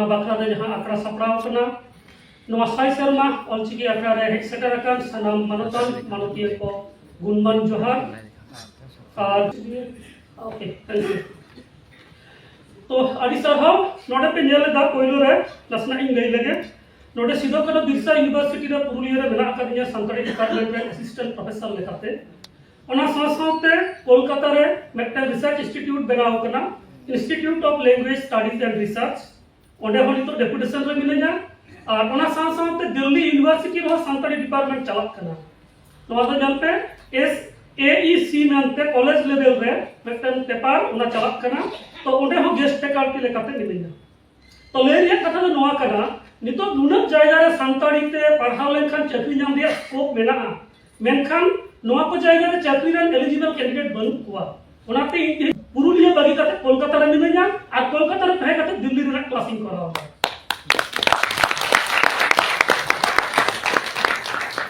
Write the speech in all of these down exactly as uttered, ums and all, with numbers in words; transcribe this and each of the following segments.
ᱵᱟᱠᱷᱨᱟ ᱨᱮ ᱡᱟᱦᱟᱸ ᱟᱠᱷᱲᱟ ᱥᱟᱯᱲᱟᱣ ᱟᱠᱟᱱᱟ, ᱱᱚᱣᱟ ᱥᱟᱭ ᱥᱮᱨᱢᱟ ᱚᱞᱪᱤᱠᱤ ᱟᱠᱷᱲᱟ ᱨᱮ ᱦᱮᱡ ᱥᱮᱴᱮᱨ ᱟᱠᱟᱱ ᱥᱟᱱᱟᱢ ᱢᱟᱱᱚᱛᱟᱱ ᱢᱟᱱᱚᱛᱤᱭᱟᱹ ᱠᱚ ᱜᱩᱱᱢᱟᱱ ᱡᱚᱦᱟᱨ᱾ ᱟᱨ okay, thank you. ᱛᱚ, ᱟᱹᱰᱤ ᱥᱟᱨᱦᱟᱣ᱾ ᱱᱚᱰᱮ ᱯᱮ ᱧᱮᱞ ᱮᱫᱟ, ᱯᱳᱭᱞᱳ ᱨᱮ ᱱᱟᱥᱮᱱᱟᱜ ᱤᱧ ᱞᱟᱹᱭ ᱞᱮᱜᱮ᱾ ᱱᱚᱰᱮ ᱥᱤᱫᱩ ᱠᱟᱹᱱᱦᱩ ᱵᱤᱨᱥᱟ ᱤᱭᱩᱱᱤᱵᱷᱟᱨᱥᱤᱴᱤ ᱨᱮ ᱯᱩᱨᱩᱞᱤᱭᱟᱹ ᱨᱮ ᱢᱮᱱᱟᱜ ᱟᱠᱟᱫᱤᱧᱟ ᱥᱟᱱᱛᱟᱲᱤ ᱰᱤᱯᱟᱨᱴᱢᱮᱱᱴ ᱨᱮ ᱮᱥᱤᱥᱴᱮᱱᱴ ᱯᱨᱚᱯᱷᱮᱥᱚᱨ ᱞᱮᱠᱟᱛᱮ᱾ ᱚᱱᱟ ᱥᱟᱶ ᱥᱟᱶᱛᱮ ᱠᱳᱞᱠᱟᱛᱟ ᱨᱮ ᱢᱤᱫᱴᱟᱝ ᱨᱤᱥᱟᱨᱪ ᱤᱱᱥᱴᱤᱴᱤᱭᱩᱴ ᱵᱮᱱᱟᱣ ᱟᱠᱟᱱᱟ, Institute of Language Studies and Research᱾ ᱚᱸᱰᱮ ᱦᱚᱸ ᱱᱤᱛᱚᱜ ᱰᱮᱯᱩᱴᱮᱥᱚᱱ ᱨᱮ ᱢᱤᱱᱟᱹᱧᱟ᱾ ᱟᱨ ᱚᱱᱟ ᱥᱟᱶ ᱥᱟᱶᱛᱮ ᱫᱤᱞᱞᱤ ᱤᱭᱩᱱᱤᱵᱷᱟᱨᱥᱤᱴᱤ ᱨᱮᱦᱚᱸ ᱥᱟᱱᱛᱟᱲᱤ ᱰᱤᱯᱟᱨᱴᱢᱮᱱᱴ ᱪᱟᱞᱟᱜ ᱠᱟᱱᱟ᱾ ᱱᱚᱣᱟ ᱫᱚ ᱧᱮᱞ ᱯᱮ, S A E C ᱢᱮᱱᱛᱮ ᱠᱚᱞᱮᱡᱽ ᱞᱮᱵᱮᱞ ᱨᱮ ᱢᱤᱫᱴᱮᱱ ᱯᱮᱯᱟᱨ ᱚᱱᱟ ᱪᱟᱞᱟᱜ ᱠᱟᱱᱟ᱾ ᱛᱚ, ᱚᱸᱰᱮ ᱦᱚᱸ ᱜᱮᱥᱴ ᱯᱷᱮᱠᱟᱞᱴᱤ ᱞᱮᱠᱟᱛᱮ ᱢᱤᱱᱟᱹᱧᱟ᱾ ᱛᱚ, ᱞᱟᱹᱭ ᱨᱮᱭᱟᱜ ᱠᱟᱛᱷᱟ ᱫᱚ ᱱᱚᱣᱟ ᱠᱟᱱᱟ, ᱱᱤᱛᱚᱜ ᱱᱩᱱᱟᱹᱜ ᱡᱟᱭᱜᱟ ᱨᱮ ᱥᱟᱱᱛᱟᱲᱤ ᱛᱮ ᱯᱟᱲᱦᱟᱣ ᱞᱮᱱᱠᱷᱟᱱ ᱪᱟᱹᱠᱨᱤ ᱧᱟᱢ ᱨᱮᱭᱟᱜ ᱥᱠᱳᱯ ᱢᱮᱱᱟᱜᱼᱟ, ᱢᱮᱱᱠᱷᱟᱱ ᱱᱚᱣᱟ ᱠᱚ ᱡᱟᱭᱜᱟ ᱨᱮ ᱪᱟᱹᱠᱨᱤ ᱨᱮᱱ ᱮᱞᱤᱡᱤᱵᱮᱞ ᱠᱮᱱᱰᱤᱰᱮᱴ ᱵᱟᱹᱱᱩᱜ ᱠᱚᱣᱟ᱾ ᱚᱱᱟᱛᱮ ᱤᱧ ᱛᱮᱦᱮᱧ ᱯᱩᱨᱩᱞᱤᱭᱟᱹ ᱵᱟᱹᱜᱤ ᱠᱟᱛᱮ ᱠᱳᱞᱠᱟᱛᱟ ᱨᱮ ᱢᱤᱱᱟᱹᱧᱟ ᱟᱨ ᱠᱳᱞᱠᱟᱛᱟ ᱨᱮ ᱛᱟᱦᱮᱸ ᱠᱟᱛᱮ ᱫᱤᱞᱞᱤ ᱨᱮᱱᱟᱜ ᱠᱞᱟᱥ ᱤᱧ ᱠᱚᱨᱟᱣ ᱮᱫᱟ᱾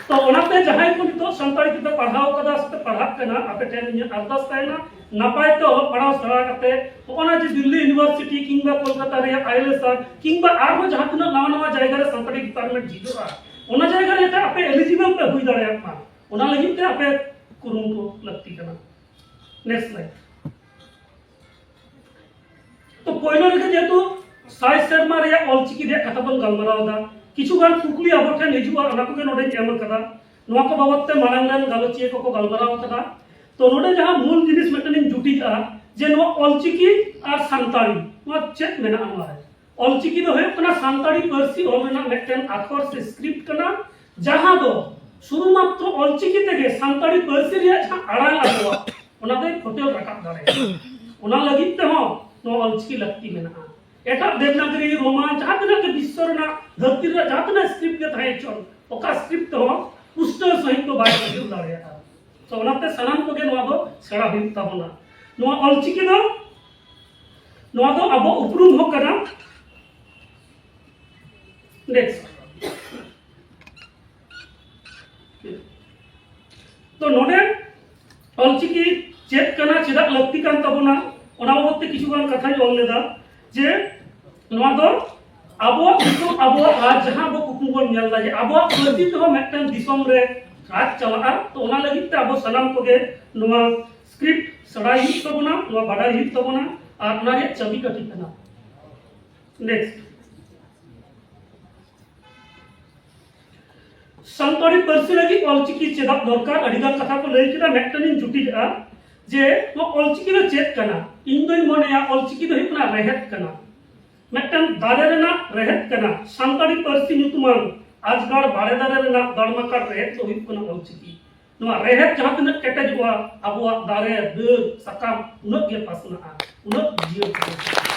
ᱛᱚ, ᱚᱱᱟᱛᱮ ᱡᱟᱦᱟᱸᱭ ᱠᱚ ᱱᱤᱛᱚᱜ ᱥᱟᱱᱛᱟᱲᱤ ᱛᱮᱯᱮ ᱯᱟᱲᱦᱟᱣ ᱠᱟᱫᱟ ᱥᱮ ᱯᱮ ᱯᱟᱲᱦᱟᱜ ᱠᱟᱱᱟ, ᱟᱯᱮ ᱴᱷᱮᱱ ᱤᱧᱟᱹᱜ ᱟᱨᱫᱟᱥ ᱛᱟᱦᱮᱱᱟ, ᱱᱟᱯᱟᱭ ᱛᱮ ᱚᱞᱚᱜ ᱯᱟᱲᱦᱟᱣ ᱥᱮᱬᱟ ᱠᱟᱛᱮ ᱦᱚᱸᱜᱼᱚ ᱱᱟ ᱡᱮ ᱫᱤᱞᱞᱤ ᱤᱭᱩᱱᱤᱵᱷᱟᱨᱥᱤᱴᱤ ᱠᱤᱝᱵᱟ ᱠᱳᱞᱠᱟᱛᱟ ᱨᱮᱭᱟᱜ ᱟᱭᱮᱞᱮᱥ ᱟᱨ ᱠᱤᱝᱵᱟ ᱟᱨᱦᱚᱸ ᱡᱟᱦᱟᱸ ᱛᱤᱱᱟᱹᱜ ᱱᱟᱣᱟ ᱱᱟᱣᱟ ᱡᱟᱭᱜᱟ ᱨᱮ ᱥᱟᱱᱛᱟᱲᱤ ᱰᱤᱯᱟᱨᱴᱢᱮᱱᱴ ᱡᱷᱤᱡᱚᱜᱼᱟ, ᱚᱱᱟ ᱡᱟᱭᱜᱟ ᱨᱮ ᱟᱯᱮ ᱮᱞᱤᱡᱤᱵᱮᱞ ᱯᱮ ᱦᱩᱭ ᱫᱟᱲᱮᱭᱟᱜ ᱢᱟ, ᱚᱱᱟ ᱞᱟᱹᱜᱤᱫ ᱛᱮ ᱟᱯᱮ ᱠᱩᱨᱩᱢᱩᱴᱩ ᱞᱟᱹᱠᱛᱤ ᱠᱟᱱᱟ᱾ Next slide. ᱛᱚ, ᱯᱳᱭᱞᱳ ᱨᱮᱜᱮ ᱡᱮᱦᱮᱛᱩ ᱥᱟᱭ ᱥᱮᱨᱢᱟ ᱨᱮᱭᱟᱜ ᱚᱞᱪᱤᱠᱤ ᱨᱮᱭᱟᱜ ᱠᱟᱛᱷᱟ ᱵᱚᱱ ᱜᱟᱞᱢᱟᱨᱟᱣ ᱮᱫᱟ, ᱠᱤᱪᱷᱩ ᱜᱟᱱ ᱠᱩᱠᱞᱤ ᱟᱵᱚ ᱴᱷᱮᱱ ᱦᱤᱡᱩᱜᱼᱟ, ᱚᱱᱟ ᱠᱚᱜᱮ ᱱᱚᱰᱮᱧ ᱮᱢ ᱟᱠᱟᱫᱟ᱾ ᱱᱚᱣᱟ ᱠᱚ ᱵᱟᱵᱚᱛ ᱛᱮ ᱢᱟᱲᱟᱝ ᱨᱮᱱ ᱜᱟᱞᱚᱪᱤᱭᱟᱹ ᱠᱚᱠᱚ ᱜᱟᱞᱢᱟᱨᱟᱣ ᱟᱠᱟᱫᱟ᱾ ᱛᱚ, ᱱᱚᱰᱮ ᱡᱟᱦᱟᱸ ᱢᱩᱞ ᱡᱤᱱᱤᱥ ᱢᱤᱫᱴᱮᱱ ᱤᱧ ᱡᱩᱴᱤᱡᱟᱜᱼᱟ ᱡᱮ ᱱᱚᱣᱟ ᱚᱞᱪᱤᱠᱤ ᱟᱨ ᱥᱟᱱᱛᱟᱲᱤ, ᱱᱚᱣᱟ ᱪᱮᱫ ᱢᱮᱱᱟᱜᱼᱟ ᱱᱚᱣᱟ ᱨᱮ? ᱚᱞᱪᱤᱠᱤ ᱫᱚ ᱦᱩᱭᱩᱜ ᱠᱟᱱᱟ ᱥᱟᱱᱛᱟᱲᱤ ᱯᱟᱹᱨᱥᱤ ᱚᱞ ᱨᱮᱱᱟᱜ ᱢᱤᱫᱴᱮᱱ ᱟᱠᱷᱚᱨ ᱥᱮ ᱥᱠᱨᱤᱯᱴ ᱠᱟᱱᱟ, ᱡᱟᱦᱟᱸ ᱫᱚ ᱥᱩᱫᱷᱩ ᱢᱟᱛᱨᱚ ᱚᱞᱪᱤᱠᱤ ᱛᱮᱜᱮ ᱥᱟᱱᱛᱟᱲᱤ ᱯᱟᱹᱨᱥᱤ ᱨᱮᱭᱟᱜ ᱡᱟᱦᱟᱸ ᱟᱲᱟᱝ ᱟᱵᱚᱣᱟᱜ, ᱚᱱᱟ ᱫᱚᱭ ᱯᱷᱩᱴᱮᱞ ᱨᱟᱠᱟᱵ ᱫᱟᱲᱮᱭᱟᱜᱼᱟ᱾ ᱚᱱᱟ ᱞᱟᱹᱜᱤᱫ ᱛᱮᱦᱚᱸ ᱱᱚᱣᱟ ᱚᱞᱪᱤᱠᱤ ᱞᱟᱹᱠᱛᱤ ᱢᱮᱱᱟᱜᱼᱟ᱾ ᱮᱴᱟᱜ ᱫᱮᱵᱽᱱᱟᱜᱚᱨᱤ, ᱨᱳᱢᱟᱱ, ᱡᱟᱦᱟᱸ ᱛᱤᱱᱟᱹᱜ ᱜᱮ ᱵᱤᱥᱥᱚ ᱨᱮᱱᱟᱜ, ᱫᱷᱟᱹᱨᱛᱤ ᱨᱮᱱᱟᱜ ᱡᱟᱦᱟᱸ ᱛᱤᱱᱟᱹᱜ ᱥᱠᱨᱤᱯᱴ ᱜᱮ ᱛᱟᱦᱮᱸ ᱦᱚᱪᱚᱱ, ᱚᱠᱟ ᱥᱠᱨᱤᱯᱴ ᱛᱮᱦᱚᱸ ᱯᱩᱥᱴᱟᱹᱣ ᱥᱟᱺᱦᱤᱡ ᱫᱚ ᱵᱟᱭ ᱯᱩᱥᱴᱟᱹᱣ ᱫᱟᱲᱮᱭᱟᱜᱼᱟ᱾ ᱛᱚ, ᱚᱱᱟᱛᱮ ᱥᱟᱱᱟᱢ ᱠᱚᱜᱮ ᱱᱚᱣᱟ ᱫᱚ ᱥᱮᱬᱟ ᱦᱩᱭᱩᱜ ᱛᱟᱵᱚᱱᱟ᱾ ᱱᱚᱣᱟ ᱚᱞᱪᱤᱠᱤ ᱫᱚ, ᱱᱚᱣᱟ ᱫᱚ ᱟᱵᱚ ᱩᱯᱨᱩᱢ ᱦᱚᱸ ᱠᱟᱱᱟ᱾ ᱱᱮᱠᱥᱴ᱾ ᱛᱚ, ᱱᱚᱰᱮ ᱚᱞᱪᱤᱠᱤ ᱪᱮᱫ ᱠᱟᱱᱟ, ᱪᱮᱫᱟᱜ ᱞᱟᱹᱠᱛᱤ ᱠᱟᱱ ᱛᱟᱵᱚᱱᱟ, ᱚᱱᱟ ᱵᱟᱵᱚᱫ ᱛᱮ ᱠᱤᱪᱷᱩ ᱜᱟᱱ ᱠᱟᱛᱷᱟᱧ ᱚᱞ ᱞᱮᱫᱟ ᱡᱮ ᱱᱚᱣᱟ ᱫᱚ ᱟᱵᱚᱣᱟᱜ ᱫᱤᱥᱚᱢ, ᱟᱵᱚᱣᱟᱜ ᱨᱟᱡᱽ, ᱡᱟᱦᱟᱸ ᱟᱵᱚ ᱠᱩᱠᱢᱩ ᱵᱚᱱ ᱧᱮᱞ ᱮᱫᱟ ᱡᱮ ᱟᱵᱚᱣᱟᱜ ᱯᱟᱹᱨᱥᱤ ᱛᱮᱦᱚᱸ ᱢᱤᱫᱴᱟᱝ ᱫᱤᱥᱚᱢ ᱨᱮ ᱨᱟᱡᱽ ᱪᱟᱞᱟᱜᱼᱟ, ᱛᱚ ᱚᱱᱟ ᱞᱟᱹᱜᱤᱫ ᱛᱮ ᱟᱵᱚ ᱥᱟᱱᱟᱢ ᱠᱚᱜᱮ ᱱᱚᱣᱟ ᱥᱠᱨᱤᱯᱴ ᱥᱮᱬᱟᱭ ᱦᱩᱭᱩᱜ ᱛᱟᱵᱚᱱᱟ, ᱱᱚᱣᱟ ᱵᱟᱰᱟᱭ ᱦᱩᱭᱩᱜ ᱛᱟᱵᱚᱱᱟ, ᱟᱨ ᱚᱱᱟ ᱨᱮᱭᱟᱜ ᱪᱟᱹᱵᱤ ᱠᱟᱹᱴᱤ ᱠᱟᱱᱟ᱾ ᱱᱮᱠᱥᱴ, ᱥᱟᱱᱛᱟᱲᱤ ᱯᱟᱹᱨᱥᱤ ᱞᱟᱹᱜᱤᱫ ᱚᱞᱪᱤᱠᱤ ᱪᱮᱫᱟᱜ ᱫᱚᱨᱠᱟᱨ? ᱟᱹᱰᱤ ᱜᱟᱱ ᱠᱟᱛᱷᱟ ᱠᱚ ᱞᱟᱹᱭ ᱠᱮᱫᱟ, ᱢᱤᱫᱴᱮᱱ ᱤᱧ ᱡᱩᱴᱤᱡᱟᱜᱼᱟ ᱡᱮ ᱱᱚᱣᱟ ᱚᱞᱪᱤᱠᱤ ᱫᱚ ᱪᱮᱫ ᱠᱟᱱᱟ? ᱤᱧ ᱫᱚᱧ ᱢᱚᱱᱮᱭᱟ ᱚᱞᱪᱤᱠᱤ ᱫᱚ ᱦᱩᱭᱩᱜ ᱠᱟᱱᱟ ᱨᱮᱦᱮᱫ ᱠᱟᱱᱟ, ᱢᱤᱫᱴᱮᱱ ᱫᱟᱨᱮ ᱨᱮᱱᱟᱜ ᱨᱮᱦᱮᱫ ᱠᱟᱱᱟ᱾ ᱥᱟᱱᱛᱟᱲᱤ ᱯᱟᱹᱨᱥᱤ ᱧᱩᱛᱩᱢᱟᱱ ᱟᱡᱽᱜᱟᱲ ᱵᱟᱲᱮ ᱫᱟᱨᱮ ᱨᱮᱱᱟᱜ ᱫᱟᱲᱢᱟᱠᱟᱲ ᱨᱮᱦᱮᱫ ᱫᱚ ᱦᱩᱭᱩᱜ ᱠᱟᱱᱟ ᱚᱞᱪᱤᱠᱤ᱾ ᱱᱚᱣᱟ ᱨᱮᱦᱮᱫ ᱡᱟᱦᱟᱸ ᱛᱤᱱᱟᱹᱜ ᱠᱮᱴᱮᱡᱚᱜᱼᱟ, ᱟᱵᱚᱣᱟᱜ ᱫᱟᱨᱮ, ᱰᱟᱹᱨ, ᱥᱟᱠᱟᱢ ᱩᱱᱟᱹᱜ ᱜᱮ ᱯᱟᱥᱱᱟᱜᱼᱟ, ᱩᱱᱟᱹᱜ ᱡᱤᱭᱟᱹᱲ ᱛᱟᱦᱮᱱᱟ᱾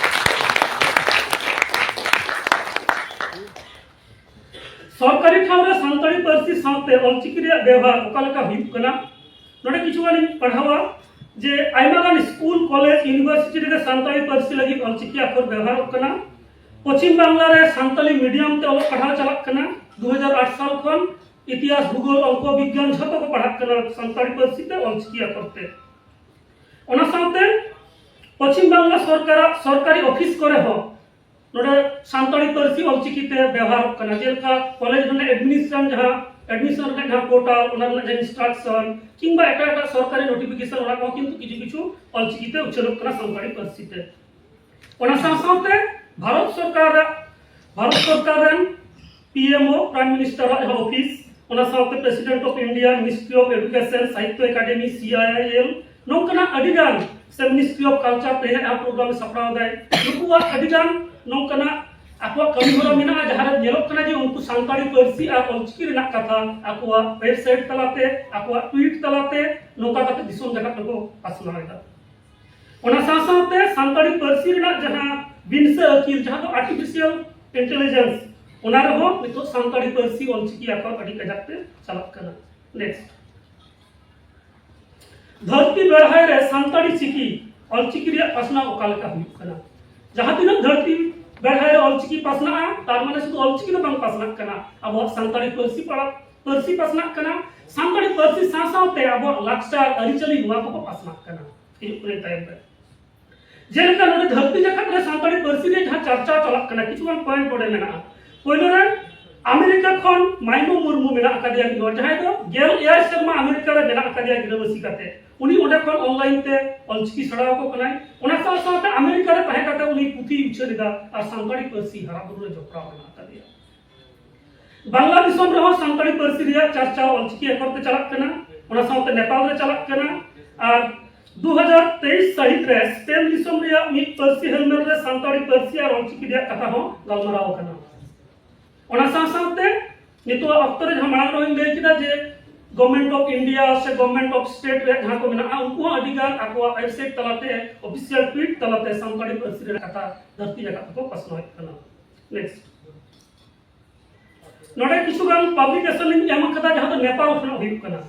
ᱥᱚᱨᱠᱟᱨᱤ ᱴᱷᱟᱶ ᱨᱮ ᱥᱟᱱᱛᱟᱲᱤ ᱯᱟᱹᱨᱥᱤ ᱥᱟᱶᱛᱮ ᱚᱞᱪᱤᱠᱤ ᱨᱮᱭᱟᱜ ᱵᱮᱣᱦᱟᱨ ᱚᱠᱟ ᱞᱮᱠᱟ ᱦᱩᱭᱩᱜ ᱠᱟᱱᱟ? ᱱᱚᱰᱮ ᱠᱤᱪᱷᱩ ᱜᱟᱱᱤᱧ ᱯᱟᱲᱦᱟᱣᱟ ᱡᱮ ᱟᱭᱢᱟ ᱜᱟᱱ ᱥᱠᱩᱞ, ᱠᱚᱞᱮᱡᱽ, ᱤᱭᱩᱱᱤᱵᱷᱟᱨᱥᱤᱴᱤ ᱨᱮᱜᱮ ᱥᱟᱱᱛᱟᱲᱤ ᱯᱟᱹᱨᱥᱤ ᱞᱟᱹᱜᱤᱫ ᱚᱞᱪᱤᱠᱤ ᱟᱠᱷᱚᱨ ᱵᱮᱣᱦᱟᱨᱚᱜ ᱠᱟᱱᱟ᱾ ᱯᱚᱪᱷᱤᱢ ᱵᱟᱝᱞᱟ ᱨᱮ ᱥᱟᱱᱛᱟᱲᱤ ᱢᱤᱰᱤᱭᱟᱢ ᱛᱮ ᱚᱞᱚᱜ ᱯᱟᱲᱦᱟᱣ ᱪᱟᱞᱟᱜ ᱠᱟᱱᱟ᱾ ᱫᱩ ᱦᱟᱡᱟᱨ ᱟᱴ ᱥᱟᱞ ᱠᱷᱚᱱ ᱤᱛᱤᱦᱟᱥ, ᱵᱷᱩᱜᱳᱞ, ᱚᱝᱠᱚ ᱵᱤᱜᱽᱜᱟᱱ ᱡᱷᱚᱛᱚ ᱠᱚ ᱯᱟᱲᱦᱟᱜ ᱠᱟᱱᱟ ᱥᱟᱱᱛᱟᱲᱤ ᱯᱟᱹᱨᱥᱤ ᱛᱮ, ᱚᱞᱪᱤᱠᱤ ᱟᱠᱷᱚᱨ ᱛᱮ᱾ ᱚᱱᱟ ᱥᱟᱶᱛᱮ ᱯᱚᱪᱷᱤᱢ ᱵᱟᱝᱞᱟ ᱥᱚᱨᱠᱟᱨᱟᱜ ᱥᱚᱨᱠᱟᱨᱤ ᱚᱯᱷᱤᱥ ᱠᱚᱨᱮ ᱦᱚᱸ ᱱᱚᱰᱮ ᱥᱟᱱᱛᱟᱲᱤ ᱯᱟᱹᱨᱥᱤ ᱚᱞᱪᱤᱠᱤ ᱛᱮ ᱵᱮᱣᱦᱟᱨᱚᱜ ᱠᱟᱱᱟ, ᱡᱮᱞᱮᱠᱟ ᱠᱚᱞᱮᱡᱽ ᱨᱮᱱᱟᱜ ᱮᱰᱢᱤᱥᱚᱱ, ᱡᱟᱦᱟᱸ ᱮᱰᱢᱤᱥᱚᱱ ᱨᱮᱱᱟᱜ ᱡᱟᱦᱟᱸ ᱯᱳᱨᱴᱟᱞ, ᱚᱱᱟ ᱨᱮᱱᱟᱜ ᱡᱟᱦᱟᱸ ᱤᱱᱥᱴᱨᱟᱠᱥᱚᱱ ᱠᱤᱝᱵᱟ ᱮᱴᱟᱜ ᱮᱴᱟᱜ ᱥᱚᱨᱠᱟᱨᱤ ᱱᱳᱴᱤᱯᱷᱤᱠᱮᱥᱚᱱ, ᱚᱱᱟ ᱠᱚᱦᱚᱸ ᱠᱤᱱᱛᱩ ᱠᱤᱪᱷᱩ ᱠᱤᱪᱷᱩ ᱚᱞᱪᱤᱠᱤ ᱛᱮ ᱩᱪᱷᱟᱹᱱᱚᱜ ᱠᱟᱱᱟ ᱥᱟᱱᱛᱟᱲᱤ ᱯᱟᱹᱨᱥᱤ ᱛᱮ᱾ ᱚᱱᱟ ᱥᱟᱶ ᱥᱟᱶᱛᱮ ᱵᱷᱟᱨᱚᱛ ᱥᱚᱨᱠᱟᱨᱟᱜ, ᱵᱷᱟᱨᱚᱛ ᱥᱚᱨᱠᱟᱨ ᱨᱮᱱ ᱯᱤ ᱮᱢ ᱳ, ᱯᱨᱟᱭᱤᱢ ᱢᱤᱱᱤᱥᱴᱟᱨᱟᱜ ᱡᱟᱦᱟᱸ ᱚᱯᱷᱤᱥ, ᱚᱱᱟ ᱥᱟᱶᱛᱮ President of India, Ministry of Education, Sahitya Academy, C I I L, ᱱᱚᱝᱠᱟᱱᱟᱜ ᱟᱹᱰᱤ ᱜᱟᱱ, ᱥᱮ ᱢᱤᱱᱤᱥᱴᱨᱤ ᱚᱯᱷ ᱠᱟᱞᱪᱟᱨ ᱛᱮᱦᱮᱧ ᱡᱟᱦᱟᱸ ᱯᱨᱳᱜᱨᱟᱢ ᱮ ᱥᱟᱯᱲᱟᱣ ᱮᱫᱟᱭ, ᱱᱩᱠᱩᱣᱟᱜ ᱟᱹᱰᱤ ᱜᱟᱱ ᱱᱚᱝᱠᱟᱱᱟᱜ ᱟᱠᱚᱣᱟᱜ ᱠᱟᱹᱢᱤ ᱦᱚᱨᱟ ᱢᱮᱱᱟᱜᱼᱟ, ᱡᱟᱦᱟᱸ ᱨᱮ ᱧᱮᱞᱚᱜ ᱠᱟᱱᱟ ᱡᱮ ᱩᱱᱠᱩ ᱥᱟᱱᱛᱟᱲᱤ ᱯᱟᱹᱨᱥᱤ ᱟᱨ ᱚᱞᱪᱤᱠᱤ ᱨᱮᱱᱟᱜ ᱠᱟᱛᱷᱟ ᱟᱠᱚᱣᱟᱜ ᱣᱮᱵᱥᱟᱭᱤᱴ ᱛᱟᱞᱟᱛᱮ, ᱟᱠᱚᱣᱟᱜ ᱴᱩᱭᱤᱴ ᱛᱟᱞᱟᱛᱮ ᱱᱚᱝᱠᱟ ᱠᱟᱛᱮ ᱫᱤᱥᱚᱢ ᱡᱟᱠᱟᱛ ᱨᱮᱠᱚ ᱯᱟᱥᱱᱟᱣ ᱮᱫᱟ᱾ ᱚᱱᱟ ᱥᱟᱶ ᱥᱟᱶᱛᱮ ᱥᱟᱱᱛᱟᱲᱤ ᱯᱟᱹᱨᱥᱤ ᱨᱮᱱᱟᱜ ᱡᱟᱦᱟᱸ ᱵᱤᱱᱥᱟᱹ ᱟᱹᱠᱤᱞ, ᱡᱟᱦᱟᱸ ᱫᱚ ᱟᱨᱴᱤᱯᱷᱤᱥᱤᱭᱟᱞ ᱤᱱᱴᱮᱞᱤᱡᱮᱱᱥ, ᱚᱱᱟ ᱨᱮᱦᱚᱸ ᱱᱤᱛᱚᱜ ᱥᱟᱱᱛᱟᱲᱤ ᱯᱟᱹᱨᱥᱤ ᱚᱞᱪᱤᱠᱤ ᱟᱠᱷᱚᱨ ᱟᱹᱰᱤ ᱠᱟᱡᱟᱠ ᱛᱮ ᱪᱟᱞᱟᱜ ᱠᱟᱱᱟ᱾ ᱱᱮᱠᱥᱴ, ᱫᱷᱟᱹᱨᱛᱤ ᱵᱮᱲᱦᱟᱭ ᱨᱮ ᱥᱟᱱᱛᱟᱲᱤ ᱪᱤᱠᱤ, ᱚᱞᱪᱤᱠᱤ ᱨᱮᱭᱟᱜ ᱯᱟᱥᱱᱟᱣ ᱚᱠᱟ ᱞᱮᱠᱟ ᱦᱩᱭᱩᱜ ᱠᱟᱱᱟ? ᱡᱟᱦᱟᱸ ᱛᱤᱱᱟᱹᱜ ᱫᱷᱟᱹᱨᱛᱤ ᱵᱮᱲᱦᱟᱭ ᱨᱮ ᱚᱞᱪᱤᱠᱤ ᱯᱟᱥᱱᱟᱜᱼᱟ, ᱛᱟᱨ ᱢᱟᱱᱮ ᱥᱩᱫᱷᱩ ᱚᱞᱪᱤᱠᱤ ᱫᱚ ᱵᱟᱝ ᱯᱟᱥᱱᱟᱜ ᱠᱟᱱᱟ, ᱟᱵᱚᱣᱟᱜ ᱥᱟᱱᱛᱟᱲᱤ ᱯᱟᱹᱨᱥᱤ ᱯᱟᱲᱟ-, ᱯᱟᱹᱨᱥᱤ ᱯᱟᱥᱱᱟᱜ ᱠᱟᱱᱟ᱾ ᱥᱟᱱᱛᱟᱲᱤ ᱯᱟᱹᱨᱥᱤ ᱥᱟᱶ ᱥᱟᱶᱛᱮ ᱟᱵᱚᱣᱟᱜ ᱞᱟᱠᱪᱟᱨ, ᱟᱹᱨᱤᱪᱟᱹᱞᱤ, ᱱᱚᱣᱟ ᱠᱚᱦᱚᱸ ᱯᱟᱥᱱᱟᱜ ᱠᱟᱱᱟ᱾ ᱦᱤᱡᱩᱜ ᱠᱟᱱᱟ ᱛᱟᱭᱚᱢ ᱨᱮ᱾ ᱡᱮᱞᱮᱠᱟ ᱱᱚᱰᱮ ᱫᱷᱟᱹᱨᱛᱤ ᱡᱟᱠᱟᱛ ᱨᱮ ᱥᱟᱱᱛᱟᱲᱤ ᱯᱟᱹᱨᱥᱤ ᱨᱮᱭᱟᱜ ᱡᱟᱦᱟᱸ ᱪᱟᱨᱪᱟᱣ ᱪᱟᱞᱟᱜ ᱠᱟᱱᱟ, ᱠᱤᱪᱷᱩᱜᱟᱱ ᱯᱚᱭᱮᱱᱴ ᱱᱚᱰᱮ ᱢᱮᱱᱟᱜᱼᱟ᱾ ᱯᱳᱭᱞᱳ ᱨᱮ ᱟᱢᱮᱨᱤᱠᱟ ᱠᱷᱚᱱ ᱢᱟᱭᱢᱩ ᱢᱩᱨᱢᱩ ᱢᱮᱱᱟᱜ ᱟᱠᱟᱫᱮᱭᱟ ᱢᱤᱫ ᱦᱚᱲ, ᱡᱟᱦᱟᱸᱭ ᱫᱚ ᱜᱮᱞ ᱮᱭᱟᱭ ᱥᱮᱨᱢᱟ ᱟᱢᱮᱨᱤᱠᱟ ᱨᱮ ᱢᱮᱱᱟᱜ ᱟᱠᱟᱫᱮᱭᱟ ᱜᱤᱨᱟᱹᱵᱟᱹᱥᱤ ᱠᱟᱛᱮ᱾ ᱩᱱᱤ ᱚᱸᱰᱮ ᱠᱷᱚᱱ ᱚᱱᱞᱟᱭᱤᱱ ᱛᱮ ᱚᱞᱪᱤᱠᱤ ᱥᱮᱬᱟ ᱟᱠᱚ ᱠᱟᱱᱟᱭ᱾ ᱚᱱᱟ ᱥᱟᱶ ᱥᱟᱶᱛᱮ ᱟᱢᱮᱨᱤᱠᱟ ᱨᱮ ᱛᱟᱦᱮᱸ ᱠᱟᱛᱮ ᱩᱱᱤ ᱯᱩᱛᱷᱤ ᱩᱪᱷᱟᱹᱱ ᱮᱫᱟ ᱟᱨ ᱥᱟᱱᱛᱟᱲᱤ ᱯᱟᱹᱨᱥᱤ ᱦᱟᱨᱟ ᱵᱩᱨᱩ ᱨᱮ ᱡᱚᱯᱲᱟᱣ ᱢᱮᱱᱟᱜ ᱟᱠᱟᱫᱮᱭᱟ᱾ ᱵᱟᱝᱞᱟ ᱫᱤᱥᱚᱢ ᱨᱮᱦᱚᱸ ᱥᱟᱱᱛᱟᱲᱤ ᱯᱟᱹᱨᱥᱤ ᱨᱮᱭᱟᱜ ᱪᱟᱨᱪᱟᱣ ᱚᱞᱪᱤᱠᱤ ᱟᱠᱷᱚᱨ ᱛᱮ ᱪᱟᱞᱟᱜ ᱠᱟᱱᱟ, ᱚᱱᱟ ᱥᱟᱶᱛᱮ ᱱᱮᱯᱟᱞ ᱨᱮ ᱪᱟᱞᱟᱜ ᱠᱟᱱᱟ᱾ ᱟᱨ ᱫᱩ ᱦᱟᱡᱟᱨ ᱛᱮᱭᱤᱥ ᱥᱟᱹᱦᱤᱛ ᱨᱮ ᱥᱯᱮᱱ ᱫᱤᱥᱚᱢ ᱨᱮᱭᱟᱜ ᱢᱤᱫ ᱯᱟᱹᱨᱥᱤ ᱦᱮᱞᱢᱮᱞ ᱨᱮ ᱥᱟᱱᱛᱟᱲᱤ ᱯᱟᱹᱨᱥᱤ ᱟᱨ ᱚᱞᱪᱤᱠᱤ ᱨᱮᱭᱟᱜ ᱠᱟᱛᱷᱟ ᱦᱚᱸ ᱜᱟᱞᱢᱟᱨᱟᱣ ᱟᱠᱟᱱᱟ᱾ ᱚᱱᱟ ᱥᱟᱶ ᱥᱟᱶᱛᱮ ᱱᱤᱛᱚᱜ ᱚᱠᱛᱚ ᱨᱮ ᱡᱟᱦᱟᱸ ᱢᱟᱲᱟᱝ ᱨᱮᱦᱚᱸᱧ ᱞᱟᱹᱭ ᱠᱮᱫᱟ ᱡᱮ Government of India ᱥᱮ Government of State ᱨᱮᱭᱟᱜ ᱡᱟᱦᱟᱸ ᱠᱚ ᱢᱮᱱᱟᱜᱼᱟ, ᱩᱱᱠᱩ ᱦᱚᱸ ᱟᱹᱰᱤ ᱜᱟᱱ ᱟᱠᱚᱣᱟᱜ ᱣᱮᱵᱥᱟᱭᱤᱴ ᱛᱟᱞᱟᱛᱮ, ᱚᱯᱷᱤᱥᱤᱭᱟᱞ ᱴᱩᱭᱤᱴ ᱛᱟᱞᱟᱛᱮ ᱥᱟᱱᱛᱟᱲᱤ ᱯᱟᱹᱨᱥᱤ ᱨᱮᱱᱟᱜ ᱠᱟᱛᱷᱟ ᱫᱷᱟᱹᱨᱛᱤ ᱡᱟᱠᱟᱛ ᱛᱮᱠᱚ ᱯᱟᱥᱱᱟᱣᱮᱫ ᱠᱟᱱᱟ᱾ ᱱᱮᱠᱥᱴ᱾ ᱱᱚᱰᱮ ᱠᱤᱪᱷᱩ ᱜᱟᱱ ᱯᱟᱵᱽᱞᱤᱠᱮᱥᱚᱱ ᱤᱧ ᱮᱢ ᱟᱠᱟᱫᱟ, ᱡᱟᱦᱟᱸ ᱫᱚ ᱱᱮᱯᱟᱞ ᱠᱷᱚᱱᱟᱜ ᱦᱩᱭᱩᱜ ᱠᱟᱱᱟ᱾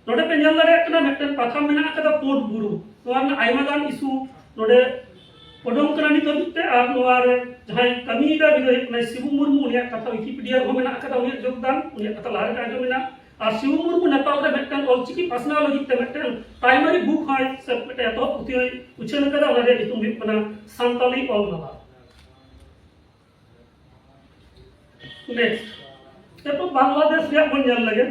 ᱱᱚᱰᱮ ᱯᱮ ᱧᱮᱞ ᱫᱟᱲᱮᱭᱟᱜ ᱠᱟᱱᱟ, ᱢᱤᱫᱴᱮᱱ ᱯᱟᱛᱷᱟᱢ ᱢᱮᱱᱟᱜ ᱟᱠᱟᱫᱟ ᱯᱩᱸᱰ ᱵᱩᱨᱩ᱾ ᱱᱚᱣᱟ ᱨᱮᱱᱟᱜ ᱟᱭᱢᱟ ᱜᱟᱱ ᱤᱥᱩ ᱱᱚᱰᱮ ᱩᱰᱩᱝ ᱠᱟᱱᱟ ᱱᱤᱛ ᱦᱟᱹᱵᱤᱡ ᱛᱮ᱾ ᱟᱨ ᱱᱚᱣᱟ ᱨᱮ ᱡᱟᱦᱟᱸᱭ ᱠᱟᱹᱢᱤᱭᱮᱫᱟ, ᱩᱱᱤ ᱫᱚ ᱦᱩᱭᱩᱜ ᱠᱟᱱᱟᱭ ᱥᱤᱵᱩ ᱢᱩᱨᱢᱩ᱾ ᱩᱱᱤᱭᱟᱜ ᱠᱟᱛᱷᱟ ᱣᱤᱠᱤᱯᱤᱰᱤᱭᱟ ᱨᱮᱦᱚᱸ ᱢᱮᱱᱟᱜ ᱟᱠᱟᱫᱟ, ᱩᱱᱤᱭᱟᱜ ᱡᱳᱜᱽᱫᱟᱱ, ᱩᱱᱤᱭᱟᱜ ᱠᱟᱛᱷᱟ ᱞᱟᱦᱟ ᱨᱮ ᱟᱸᱡᱚᱢ ᱢᱮᱱᱟᱜᱼᱟ᱾ ᱟᱨ ᱥᱤᱵᱩ ᱢᱩᱨᱢᱩ ᱱᱮᱯᱟᱞ ᱨᱮ ᱢᱤᱫᱴᱮᱱ ᱚᱞᱪᱤᱠᱤ ᱯᱟᱥᱱᱟᱣ ᱞᱟᱹᱜᱤᱫ ᱛᱮ ᱢᱤᱫᱴᱮᱱ ᱯᱨᱟᱭᱢᱟᱨᱤ ᱵᱩᱠ ᱦᱚᱸᱭ ᱥᱮ ᱢᱤᱫᱴᱮᱱ ᱮᱛᱚᱦᱚᱵ ᱯᱩᱛᱷᱤ ᱦᱚᱸᱭ ᱩᱪᱷᱟᱹᱱ ᱟᱠᱟᱫᱟ᱾ ᱚᱱᱟ ᱨᱮᱭᱟᱜ ᱧᱩᱛᱩᱢ ᱦᱩᱭᱩᱜ ᱠᱟᱱᱟ ᱥᱟᱱᱛᱟᱞᱤ ᱚᱞ ᱢᱟᱞᱟ᱾ ᱱᱮᱠᱥᱴ, ᱮᱨᱯᱚᱨ ᱵᱟᱝᱞᱟᱫᱮᱥ ᱨᱮᱭᱟᱜ ᱵᱚᱱ ᱧᱮᱞ ᱞᱮᱜᱮ᱾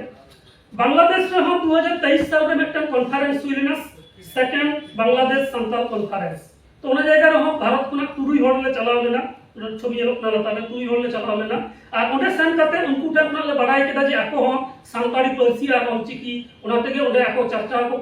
ᱵᱟᱝᱞᱟᱫᱮᱥ ᱨᱮᱦᱚᱸ ᱫᱩ ᱦᱟᱡᱟᱨ ᱛᱮᱭᱤᱥ ᱥᱟᱞ ᱨᱮ ᱢᱤᱫᱴᱟᱝ ᱠᱚᱱᱯᱷᱟᱨᱮᱱᱥ ᱦᱩᱭ ᱞᱮᱱᱟ, ᱥᱮᱠᱮᱱᱰ ᱵᱟᱝᱞᱟᱫᱮᱥ ᱥᱟᱱᱛᱟᱞ ᱠᱚᱱᱯᱷᱟᱨᱮᱱᱥ᱾ ᱛᱚ, ᱚᱱᱟ ᱡᱟᱭᱜᱟ ᱨᱮᱦᱚᱸ ᱵᱷᱟᱨᱚᱛ ᱠᱷᱚᱱᱟᱜ ᱛᱩᱨᱩᱭ ᱦᱚᱲ ᱞᱮ ᱪᱟᱞᱟᱣ ᱞᱮᱱᱟ᱾ ᱚᱱᱟ ᱪᱷᱚᱵᱤ ᱧᱮᱞᱚᱜ ᱠᱟᱱᱟ ᱞᱟᱛᱟᱨ ᱨᱮ, ᱛᱩᱨᱩᱭ ᱦᱚᱲ ᱞᱮ ᱪᱟᱞᱟᱣ ᱞᱮᱱᱟ᱾ ᱟᱨ ᱚᱸᱰᱮ ᱥᱮᱱ ᱠᱟᱛᱮ ᱩᱱᱠᱩ ᱴᱷᱮᱱ ᱠᱷᱚᱱᱟᱜ ᱞᱮ ᱵᱟᱲᱟᱭ ᱠᱮᱫᱟ ᱡᱮ ᱟᱠᱚ ᱦᱚᱸ ᱥᱟᱱᱛᱟᱲᱤ ᱯᱟᱹᱨᱥᱤ ᱟᱨ ᱚᱞᱪᱤᱠᱤ, ᱚᱱᱟ ᱛᱮᱜᱮ ᱚᱸᱰᱮ ᱟᱠᱚ ᱪᱟᱨᱪᱟᱣ ᱠᱚ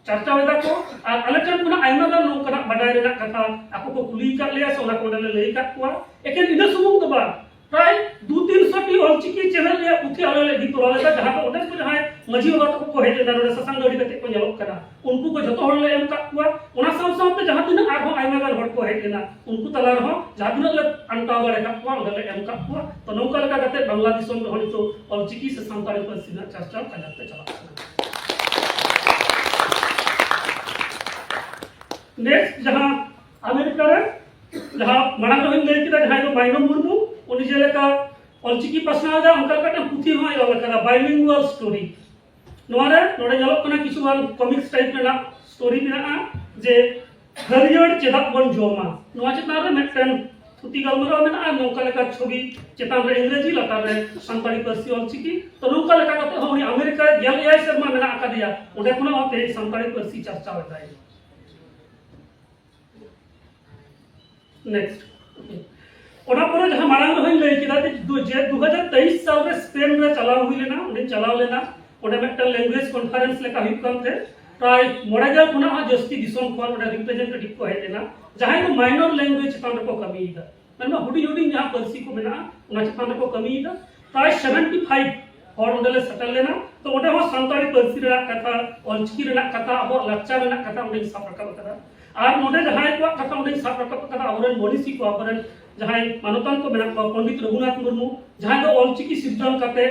ᱪᱟᱨᱪᱟᱣ ᱮᱫᱟ ᱠᱚ᱾ ᱟᱨ ᱟᱞᱮ ᱴᱷᱮᱱ ᱠᱷᱚᱱᱟᱜ ᱟᱭᱢᱟ ᱜᱟᱱ ᱱᱚᱝᱠᱟᱱᱟᱜ ᱵᱟᱰᱟᱭ ᱨᱮᱱᱟᱜ ᱠᱟᱛᱷᱟ ᱟᱠᱚ ᱠᱚ ᱠᱩᱞᱤ ᱟᱠᱟᱫ ᱞᱮᱭᱟ, ᱥᱮ ᱚᱱᱟ ᱠᱚ ᱚᱸᱰᱮ ᱞᱮ ᱞᱟᱹᱭ ᱟᱠᱟᱫ ᱠᱚᱣᱟ᱾ ᱮᱠᱮᱱ ᱤᱱᱟᱹ ᱥᱩᱢᱩᱝ ᱫᱚ ᱵᱟᱝ, ᱯᱨᱟᱭ ᱫᱩ ᱛᱤᱱᱥᱚ ᱴᱤ ᱚᱞᱪᱤᱠᱤ ᱪᱮᱱᱮᱞ ᱨᱮᱭᱟᱜ ᱯᱩᱛᱷᱤ ᱟᱞᱮ ᱞᱮ ᱤᱫᱤ ᱛᱚᱨᱟ ᱞᱮᱫᱟ, ᱡᱟᱦᱟᱸ ᱫᱚ ᱚᱸᱰᱮ ᱠᱚ ᱡᱟᱦᱟᱸᱭ ᱢᱟᱹᱡᱷᱤ ᱵᱟᱵᱟ ᱛᱟᱠᱚ ᱠᱚ ᱦᱮᱡ ᱞᱮᱱᱟ, ᱱᱚᱰᱮ ᱥᱟᱥᱟᱝ ᱫᱟᱹᱲᱤ ᱠᱟᱛᱮ ᱠᱚ ᱧᱮᱞᱚᱜ ᱠᱟᱱᱟ, ᱩᱱᱠᱩ ᱠᱚ ᱡᱷᱚᱛᱚ ᱦᱚᱲ ᱞᱮ ᱮᱢ ᱟᱠᱟᱫ ᱠᱚᱣᱟ᱾ ᱚᱱᱟ ᱥᱟᱶ ᱥᱟᱶᱛᱮ ᱡᱟᱦᱟᱸ ᱛᱤᱱᱟᱹᱜ ᱟᱨᱦᱚᱸ ᱟᱭᱢᱟ ᱜᱟᱱ ᱦᱚᱲ ᱠᱚ ᱦᱮᱡ ᱞᱮᱱᱟ, ᱩᱱᱠᱩ ᱛᱟᱞᱟ ᱨᱮᱦᱚᱸ ᱡᱟᱦᱟᱸ ᱛᱤᱱᱟᱹᱜ ᱞᱮ ᱟᱱᱴᱟᱣ ᱫᱟᱲᱮ ᱟᱠᱟᱫ ᱠᱚᱣᱟ, ᱚᱸᱰᱮ ᱞᱮ ᱮᱢ ᱟᱠᱟᱫ ᱠᱚᱣᱟ᱾ ᱛᱚ, ᱱᱚᱝᱠᱟ ᱞᱮᱠᱟ ᱠᱟᱛᱮ ᱵᱟᱝᱞᱟ ᱫᱤᱥᱚᱢ ᱨᱮᱦᱚᱸ ᱱᱤᱛᱚᱜ ᱚᱞᱪᱤᱠᱤ ᱥᱮ ᱥᱟᱱᱛᱟᱲᱤ ᱯᱟᱹᱨᱥᱤ ᱨᱮᱱᱟᱜ ᱪᱟᱨᱪᱟᱣ ᱠᱟᱡᱟᱠ ᱛᱮ ᱪᱟᱞᱟᱜ ᱠᱟᱱᱟ᱾ ᱱᱮᱠᱥᱴ, ᱡᱟᱦᱟᱸ ᱟᱢᱮᱨᱤᱠᱟ ᱨᱮ ᱡᱟᱦᱟᱸ ᱢᱟᱲᱟᱝ ᱨᱮᱦᱚᱸᱧ ᱞᱟᱹᱭ ᱠᱮᱫᱟ, ᱡᱟᱦᱟᱸᱭ ᱫᱚ ᱢᱟᱭᱱᱚᱢ ᱢᱩᱨᱢᱩ, ᱩᱱᱤ ᱡᱮᱞᱮᱠᱟ ᱚᱞᱪᱤᱠᱤ ᱯᱟᱥᱱᱟᱣ ᱮᱫᱟ, ᱚᱱᱠᱟ ᱞᱮᱠᱟᱛᱮ ᱯᱩᱛᱷᱤ ᱦᱚᱸᱭ ᱚᱞ ᱟᱠᱟᱫᱟ, ᱵᱟᱭᱞᱤᱝᱜᱩᱣᱟᱞ ᱥᱴᱳᱨᱤ᱾ ᱱᱚᱣᱟ ᱨᱮ ᱱᱚᱰᱮ ᱧᱮᱞᱚᱜ ᱠᱟᱱᱟ ᱠᱤᱪᱷᱩ ᱜᱟᱱ ᱠᱚᱢᱤᱠᱥ ᱴᱟᱭᱤᱯ ᱨᱮᱱᱟᱜ ᱥᱴᱳᱨᱤ ᱢᱮᱱᱟᱜᱼᱟ, ᱡᱮ ᱦᱟᱹᱨᱭᱟᱹᱲ ᱪᱮᱫᱟᱜ ᱵᱚᱱ ᱡᱚᱢᱟ, ᱱᱚᱣᱟ ᱪᱮᱛᱟᱱ ᱨᱮ ᱢᱤᱫᱴᱮᱱ ᱛᱷᱩᱛᱤ ᱜᱟᱞᱢᱟᱨᱟᱣ ᱢᱮᱱᱟᱜᱼᱟ᱾ ᱱᱚᱝᱠᱟ ᱞᱮᱠᱟ ᱪᱷᱚᱵᱤ, ᱪᱮᱛᱟᱱ ᱨᱮ ᱤᱝᱨᱮᱡᱤ, ᱞᱟᱛᱟᱨ ᱨᱮ ᱥᱟᱱᱛᱟᱲᱤ ᱯᱟᱹᱨᱥᱤ ᱚᱞᱪᱤᱠᱤ᱾ ᱛᱚ, ᱱᱚᱝᱠᱟ ᱞᱮᱠᱟ ᱠᱟᱛᱮ ᱦᱚᱸ ᱩᱱᱤ ᱟᱢᱮᱨᱤᱠᱟ ᱨᱮ ᱜᱮᱞ ᱮᱭᱟᱭ ᱥᱮᱨᱢᱟ ᱢᱮᱱᱟᱜ ᱟᱠᱟᱫᱮᱭᱟ, ᱚᱸᱰᱮ ᱠᱷᱚᱱᱟᱜ ᱦᱚᱸ ᱛᱮᱦᱮᱧ ᱥᱟᱱᱛᱟᱲᱤ ᱯᱟᱹᱨᱥᱤ ᱪᱟᱨᱪᱟᱣ ᱮᱫᱟᱭ᱾ ᱱᱮᱠᱥᱴ᱾ ᱚᱱᱟ ᱯᱚᱨᱮ ᱡᱟᱦᱟᱸ ᱢᱟᱲᱟᱝ ᱨᱮᱦᱚᱸᱧ ᱞᱟᱹᱭ ᱠᱮᱫᱟ ᱡᱮ ᱫᱩ-, ᱡᱮ ᱫᱩ ᱦᱟᱡᱟᱨ ᱛᱮᱭᱤᱥ ᱥᱟᱞ ᱨᱮ ᱥᱯᱮᱱ ᱨᱮ ᱪᱟᱞᱟᱣ ᱦᱩᱭ ᱞᱮᱱᱟ, ᱚᱸᱰᱮᱧ ᱪᱟᱞᱟᱣ ᱞᱮᱱᱟ᱾ ᱚᱸᱰᱮ ᱢᱤᱫᱴᱟᱝ ᱞᱮᱝᱜᱩᱭᱮᱡᱽ ᱠᱚᱱᱯᱷᱟᱨᱮᱱᱥ ᱞᱮᱠᱟ ᱦᱩᱭᱩᱜ ᱠᱟᱱ ᱛᱮ ᱯᱨᱟᱭ ᱢᱚᱬᱮ ᱜᱮᱞ ᱠᱷᱚᱱᱟᱜ ᱦᱚᱸ ᱡᱟᱹᱥᱛᱤ ᱫᱤᱥᱚᱢ ᱠᱷᱚᱱ ᱚᱸᱰᱮ ᱨᱤᱯᱨᱮᱡᱮᱱᱴᱮᱴᱤᱵᱷ ᱠᱚ ᱦᱮᱡ ᱞᱮᱱᱟ, ᱡᱟᱦᱟᱸᱭ ᱫᱚ ᱢᱟᱭᱱᱚᱨ ᱞᱮᱝᱜᱩᱭᱮᱡᱽ ᱪᱮᱛᱟᱱ ᱨᱮᱠᱚ ᱠᱟᱹᱢᱤᱭᱮᱫᱟ᱾ ᱢᱮᱱᱫᱚ ᱦᱩᱰᱤᱧ ᱦᱩᱰᱤᱧ ᱡᱟᱦᱟᱸ ᱯᱟᱹᱨᱥᱤ ᱠᱚ ᱢᱮᱱᱟᱜᱼᱟ, ᱚᱱᱟ ᱪᱮᱛᱟᱱ ᱨᱮᱠᱚ ᱠᱟᱹᱢᱤᱭᱮᱫᱟ᱾ ᱯᱨᱟᱭ ᱥᱮᱵᱷᱮᱱᱴᱤ ᱯᱷᱟᱭᱤᱵᱷ ᱦᱚᱲ ᱚᱸᱰᱮ ᱞᱮ ᱥᱮᱴᱮᱨ ᱞᱮᱱᱟ᱾ ᱛᱚ, ᱚᱸᱰᱮ ᱦᱚᱸ ᱥᱟᱱᱛᱟᱲᱤ ᱯᱟᱹᱨᱥᱤ ᱨᱮᱱᱟᱜ ᱠᱟᱛᱷᱟ, ᱚᱞᱪᱤᱠᱤ ᱨᱮᱱᱟᱜ ᱠᱟᱛᱷᱟ, ᱟᱵᱚᱣᱟᱜ ᱞᱟᱠᱪᱟᱨ ᱨᱮᱱᱟᱜ ᱠᱟᱛᱷᱟ ᱚᱸᱰᱮᱧ ᱥᱟᱵ ᱨᱟᱠᱟᱵ ᱟᱠᱟᱫᱟ᱾ ᱟᱨ ᱱᱚᱰᱮ ᱡᱟᱦᱟᱸᱭ ᱠᱚᱣᱟᱜ ᱠᱟᱛᱷᱟ ᱚᱸᱰᱮᱧ ᱥᱟᱵ ᱨᱟᱠᱟᱵ ᱟᱠᱟᱫᱟ, ᱟᱵᱚᱨᱮᱱ ᱢᱚᱱᱤᱥᱤ ᱠᱚ, ᱟᱵᱚᱨᱮᱱ ᱡᱟᱦᱟᱸᱭ ᱢᱟᱱᱚᱛᱟᱱ ᱠᱚ ᱢᱮᱱᱟᱜ ᱠᱚᱣᱟ, ᱯᱚᱱᱰᱤᱛ ᱨᱚᱜᱷᱩᱱᱟᱛᱷ ᱢᱩᱨᱢᱩ, ᱡᱟᱦᱟᱸᱭ ᱫᱚ ᱚᱞᱪᱤᱠᱤ ᱥᱤᱨᱡᱚᱱ ᱠᱟᱛᱮ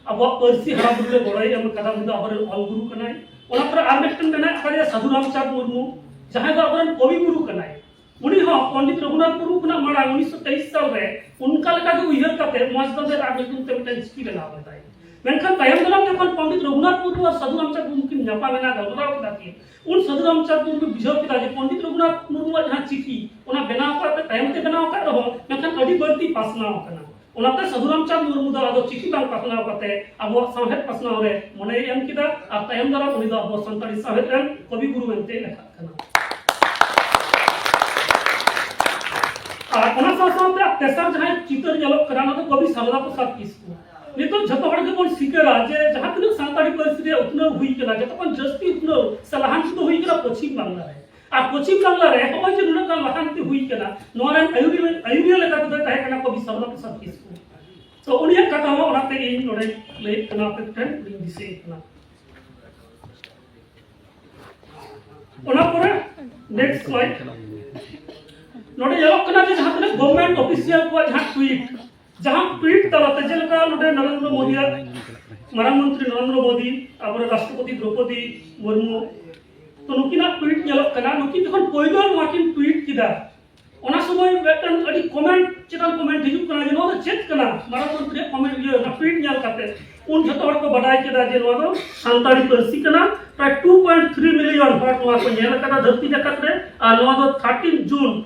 ᱟᱵᱚᱣᱟᱜ ᱯᱟᱹᱨᱥᱤ ᱦᱟᱨᱟ ᱵᱩᱨᱩ ᱨᱮ ᱜᱚᱲᱚᱭ ᱮᱢ ᱟᱠᱟᱫᱟ, ᱩᱱᱤ ᱫᱚ ᱟᱵᱚᱨᱮᱱ ᱚᱞ ᱜᱩᱨᱩ ᱠᱟᱱᱟᱭ᱾ ᱚᱱᱟ ᱯᱚᱨᱮ ᱟᱨ ᱢᱤᱫᱴᱮᱱ ᱢᱮᱱᱟᱜ ᱟᱠᱟᱫᱮᱭᱟ ᱥᱟᱫᱷᱩ ᱨᱟᱢᱪᱟᱸᱫᱽ ᱢᱩᱨᱢᱩ, ᱡᱟᱦᱟᱸᱭ ᱫᱚ ᱟᱵᱚᱨᱮᱱ ᱠᱚᱵᱤ ᱜᱩᱨᱩ ᱠᱟᱱᱟᱭ᱾ ᱩᱱᱤ ᱦᱚᱸ ᱯᱚᱱᱰᱤᱛ ᱨᱚᱜᱷᱩᱱᱟᱛᱷ ᱢᱩᱨᱢᱩ ᱠᱷᱚᱱᱟᱜ ᱢᱟᱲᱟᱝ ᱩᱱᱤᱥᱥᱚ ᱛᱮᱭᱤᱥ ᱥᱟᱞ ᱨᱮ ᱚᱱᱠᱟ ᱞᱮᱠᱟ ᱜᱮ ᱩᱭᱦᱟᱹᱨ ᱠᱟᱛᱮ ᱢᱚᱸᱡᱽ ᱫᱟᱸᱫᱮᱨ ᱟᱜ ᱧᱩᱛᱩᱢ ᱛᱮ ᱢᱤᱫᱴᱮᱱ ᱪᱤᱠᱤ ᱵᱮᱱᱟᱣ ᱞᱮᱫᱟᱭ᱾ ᱢᱮᱱᱠᱷᱟᱱ ᱛᱟᱭᱚᱢ ᱫᱟᱨᱟᱢ ᱡᱚᱠᱷᱚᱱ ᱯᱚᱱᱰᱤᱛ ᱨᱚᱜᱷᱩᱱᱟᱛᱷ ᱢᱩᱨᱢᱩ ᱟᱨ ᱥᱟᱫᱷᱩ ᱨᱟᱢᱪᱟᱸᱫᱽ ᱢᱩᱨᱢᱩ ᱠᱤᱱ ᱧᱟᱯᱟᱢ ᱮᱱᱟ, ᱜᱟᱞᱢᱟᱨᱟᱣ ᱠᱮᱫᱟ ᱠᱤᱱ, ᱩᱱ ᱥᱟᱫᱷᱩ ᱨᱟᱢᱪᱟᱸᱫᱽ ᱢᱩᱨᱢᱩ ᱵᱩᱡᱷᱟᱹᱣ ᱠᱮᱫᱟ ᱡᱮ ᱯᱚᱱᱰᱤᱛ ᱨᱚᱜᱷᱩᱱᱟᱛᱷ ᱢᱩᱨᱢᱩᱣᱟᱜ ᱡᱟᱦᱟᱸ ᱪᱤᱠᱤ, ᱚᱱᱟ ᱵᱮᱱᱟᱣ ᱠᱟᱛᱮ ᱛᱟᱭᱚᱢ ᱛᱮ ᱵᱮᱱᱟᱣ ᱟᱠᱟᱫ ᱨᱮᱦᱚᱸ, ᱢᱮᱱᱠᱷᱟᱱ ᱟᱹᱰᱤ ᱵᱟᱹᱲᱛᱤ ᱯᱟᱥᱱᱟᱣ ᱟᱠᱟᱱᱟ᱾ ᱚᱱᱟᱛᱮ ᱥᱟᱫᱷᱩ ᱨᱟᱢᱪᱟᱸᱫᱽ ᱢᱩᱨᱢᱩ ᱫᱚ ᱟᱫᱚ ᱪᱤᱠᱤ ᱵᱟᱝ ᱯᱟᱥᱱᱟᱣ ᱠᱟᱛᱮ ᱟᱵᱚᱣᱟᱜ ᱥᱟᱶᱦᱮᱫ ᱯᱟᱥᱱᱟᱣ ᱨᱮ ᱢᱚᱱᱮᱭ ᱮᱢ ᱠᱮᱫᱟ ᱟᱨ ᱛᱟᱭᱚᱢ ᱫᱟᱨᱟᱢ ᱩᱱᱤ ᱫᱚ ᱟᱵᱚ ᱥᱟᱱᱛᱟᱲᱤ ᱥᱟᱶᱦᱮᱫ ᱨᱮᱱ ᱠᱚᱵᱤ ᱜᱩᱨᱩ ᱢᱮᱱᱛᱮ ᱞᱮᱠᱷᱟᱜ ᱠᱟᱱᱟ᱾ ᱟᱨ ᱚᱱᱟ ᱥᱟᱶ ᱥᱟᱶᱛᱮ ᱛᱮᱥᱟᱨ ᱡᱟᱦᱟᱸᱭ ᱪᱤᱛᱟᱹᱨ ᱧᱮᱞᱚᱜ ᱠᱟᱱᱟ, ᱚᱱᱟ ᱫᱚ ᱠᱚᱵᱤ ᱥᱟᱨᱚᱫᱟ ᱯᱨᱚᱥᱟᱫᱽ ᱠᱤᱥᱠᱩ᱾ ᱱᱤᱛᱚᱜ ᱡᱷᱚᱛᱚ ᱦᱚᱲ ᱜᱮᱵᱚᱱ ᱥᱤᱠᱟᱹᱨᱟ ᱡᱮ ᱡᱟᱦᱟᱸ ᱛᱤᱱᱟᱹᱜ ᱥᱟᱱᱛᱟᱲᱤ ᱯᱟᱹᱨᱥᱤ ᱨᱮᱭᱟᱜ ᱩᱛᱱᱟᱹᱣ ᱦᱩᱭ ᱠᱟᱱᱟ, ᱡᱚᱛᱚ ᱠᱷᱚᱱ ᱡᱟᱹᱥᱛᱤ ᱩᱛᱱᱟᱹᱣ ᱥᱮ ᱞᱟᱦᱟᱱᱛᱤ ᱫᱚ ᱦᱩᱭ ᱠᱟᱱᱟ ᱯᱚᱪᱷᱤᱢ ᱵᱟᱝᱞᱟ ᱨᱮ᱾ ᱟᱨ ᱯᱚᱪᱷᱤᱢ ᱵᱟᱝᱞᱟ ᱨᱮ ᱱᱚᱜᱼᱚᱭ ᱡᱮ ᱱᱩᱱᱟᱹᱜ ᱜᱟᱱ ᱞᱟᱦᱟᱱᱛᱤ ᱦᱩᱭ ᱠᱟᱱᱟ, ᱱᱚᱣᱟ ᱨᱮᱱ ᱟᱹᱭᱩᱨᱤᱭᱟᱹ, ᱟᱹᱭᱩᱨᱤᱭᱟᱹ ᱞᱮᱠᱟ ᱛᱮᱫᱚᱭ ᱛᱟᱦᱮᱸ ᱠᱟᱱᱟ ᱠᱚᱵᱤ ᱥᱟᱨᱚᱫᱟ ᱯᱨᱚᱥᱟᱫᱽ ᱠᱤᱥᱠᱩ᱾ ᱛᱚ, ᱩᱱᱤᱭᱟᱜ ᱠᱟᱛᱷᱟ ᱦᱚᱸ ᱚᱱᱟᱛᱮ ᱤᱧ ᱱᱚᱰᱮ ᱞᱟᱹᱭᱮᱫ ᱠᱟᱱᱟ, ᱟᱯᱮ ᱴᱷᱮᱱ ᱤᱧ ᱫᱤᱥᱟᱹᱭᱮᱫ ᱠᱟᱱᱟ᱾ ᱚᱱᱟ ᱯᱚᱨᱮ ᱱᱮᱠᱥᱴ ᱥᱞᱟᱭᱤᱰ᱾ ᱱᱚᱰᱮ ᱧᱮᱞᱚᱜ ᱠᱟᱱᱟ ᱡᱮ ᱡᱟᱦᱟᱸ ᱛᱤᱱᱟᱹᱜ ᱜᱚᱵᱷᱚᱨᱱᱢᱮᱱᱴ ᱚᱯᱷᱤᱥᱤᱭᱟᱞ ᱠᱚᱣᱟᱜ ᱡᱟᱦᱟᱸ ᱴᱩᱭᱤᱴ, ᱡᱟᱦᱟᱸ ᱴᱩᱭᱤᱴ ᱛᱟᱞᱟᱛᱮ ᱡᱮᱞᱮᱠᱟ ᱱᱚᱰᱮ ᱱᱚᱨᱮᱱᱫᱨᱚ ᱢᱳᱫᱤᱭᱟᱜ, ᱢᱟᱨᱟᱝ ᱢᱚᱱᱛᱨᱤ ᱱᱚᱨᱮᱱᱫᱨᱚ ᱢᱳᱫᱤ, ᱟᱵᱚᱨᱮᱱ ᱨᱟᱥᱴᱨᱚᱯᱚᱛᱤ ᱫᱨᱚᱯᱚᱫᱤ ᱢᱩᱨᱢᱩ, ᱛᱚ ᱱᱩᱠᱤᱱᱟᱜ ᱴᱩᱭᱤᱴ ᱧᱮᱞᱚᱜ ᱠᱟᱱᱟ᱾ ᱱᱩᱠᱤᱱ ᱡᱚᱠᱷᱚᱱ ᱯᱳᱭᱞᱳ ᱱᱚᱣᱟ ᱠᱤᱱ ᱴᱩᱭᱤᱴ ᱠᱮᱫᱟ, ᱚᱱᱟ ᱥᱚᱢᱚᱭ ᱢᱤᱫᱴᱟᱝ ᱟᱹᱰᱤ ᱠᱚᱢᱮᱱᱴ ᱪᱮᱛᱟᱱ ᱠᱚᱢᱮᱱᱴ ᱦᱤᱡᱩᱜ ᱠᱟᱱᱟ ᱡᱮ ᱱᱚᱣᱟ ᱫᱚ ᱪᱮᱫ ᱠᱟᱱᱟ? ᱢᱟᱨᱟᱝ ᱢᱚᱱᱛᱨᱤᱭᱟᱜ ᱠᱚᱢᱮᱱᱴ, ᱤᱭᱟᱹ, ᱚᱱᱟ ᱴᱩᱭᱤᱴ ᱧᱮᱞ ᱠᱟᱛᱮ ᱩᱱ ᱡᱷᱚᱛᱚ ᱦᱚᱲ ᱠᱚ ᱵᱟᱰᱟᱭ ᱠᱮᱫᱟ ᱡᱮ ᱱᱚᱣᱟ ᱫᱚ ᱥᱟᱱᱛᱟᱲᱤ ᱯᱟᱹᱨᱥᱤ ᱠᱟᱱᱟ᱾ ᱯᱨᱟᱭ ᱴᱩ ᱯᱚᱭᱮᱱᱴ ᱛᱷᱨᱤ ᱢᱤᱞᱤᱭᱚᱱ ᱦᱚᱲ ᱱᱚᱣᱟ ᱠᱚ ᱧᱮᱞ ᱟᱠᱟᱫᱟ ᱫᱷᱟᱹᱨᱛᱤ ᱡᱟᱠᱟᱛ ᱨᱮ᱾ ᱟᱨ ᱱᱚᱣᱟ ᱫᱚ ᱛᱷᱟᱨᱴᱤᱱ ᱡᱩᱱ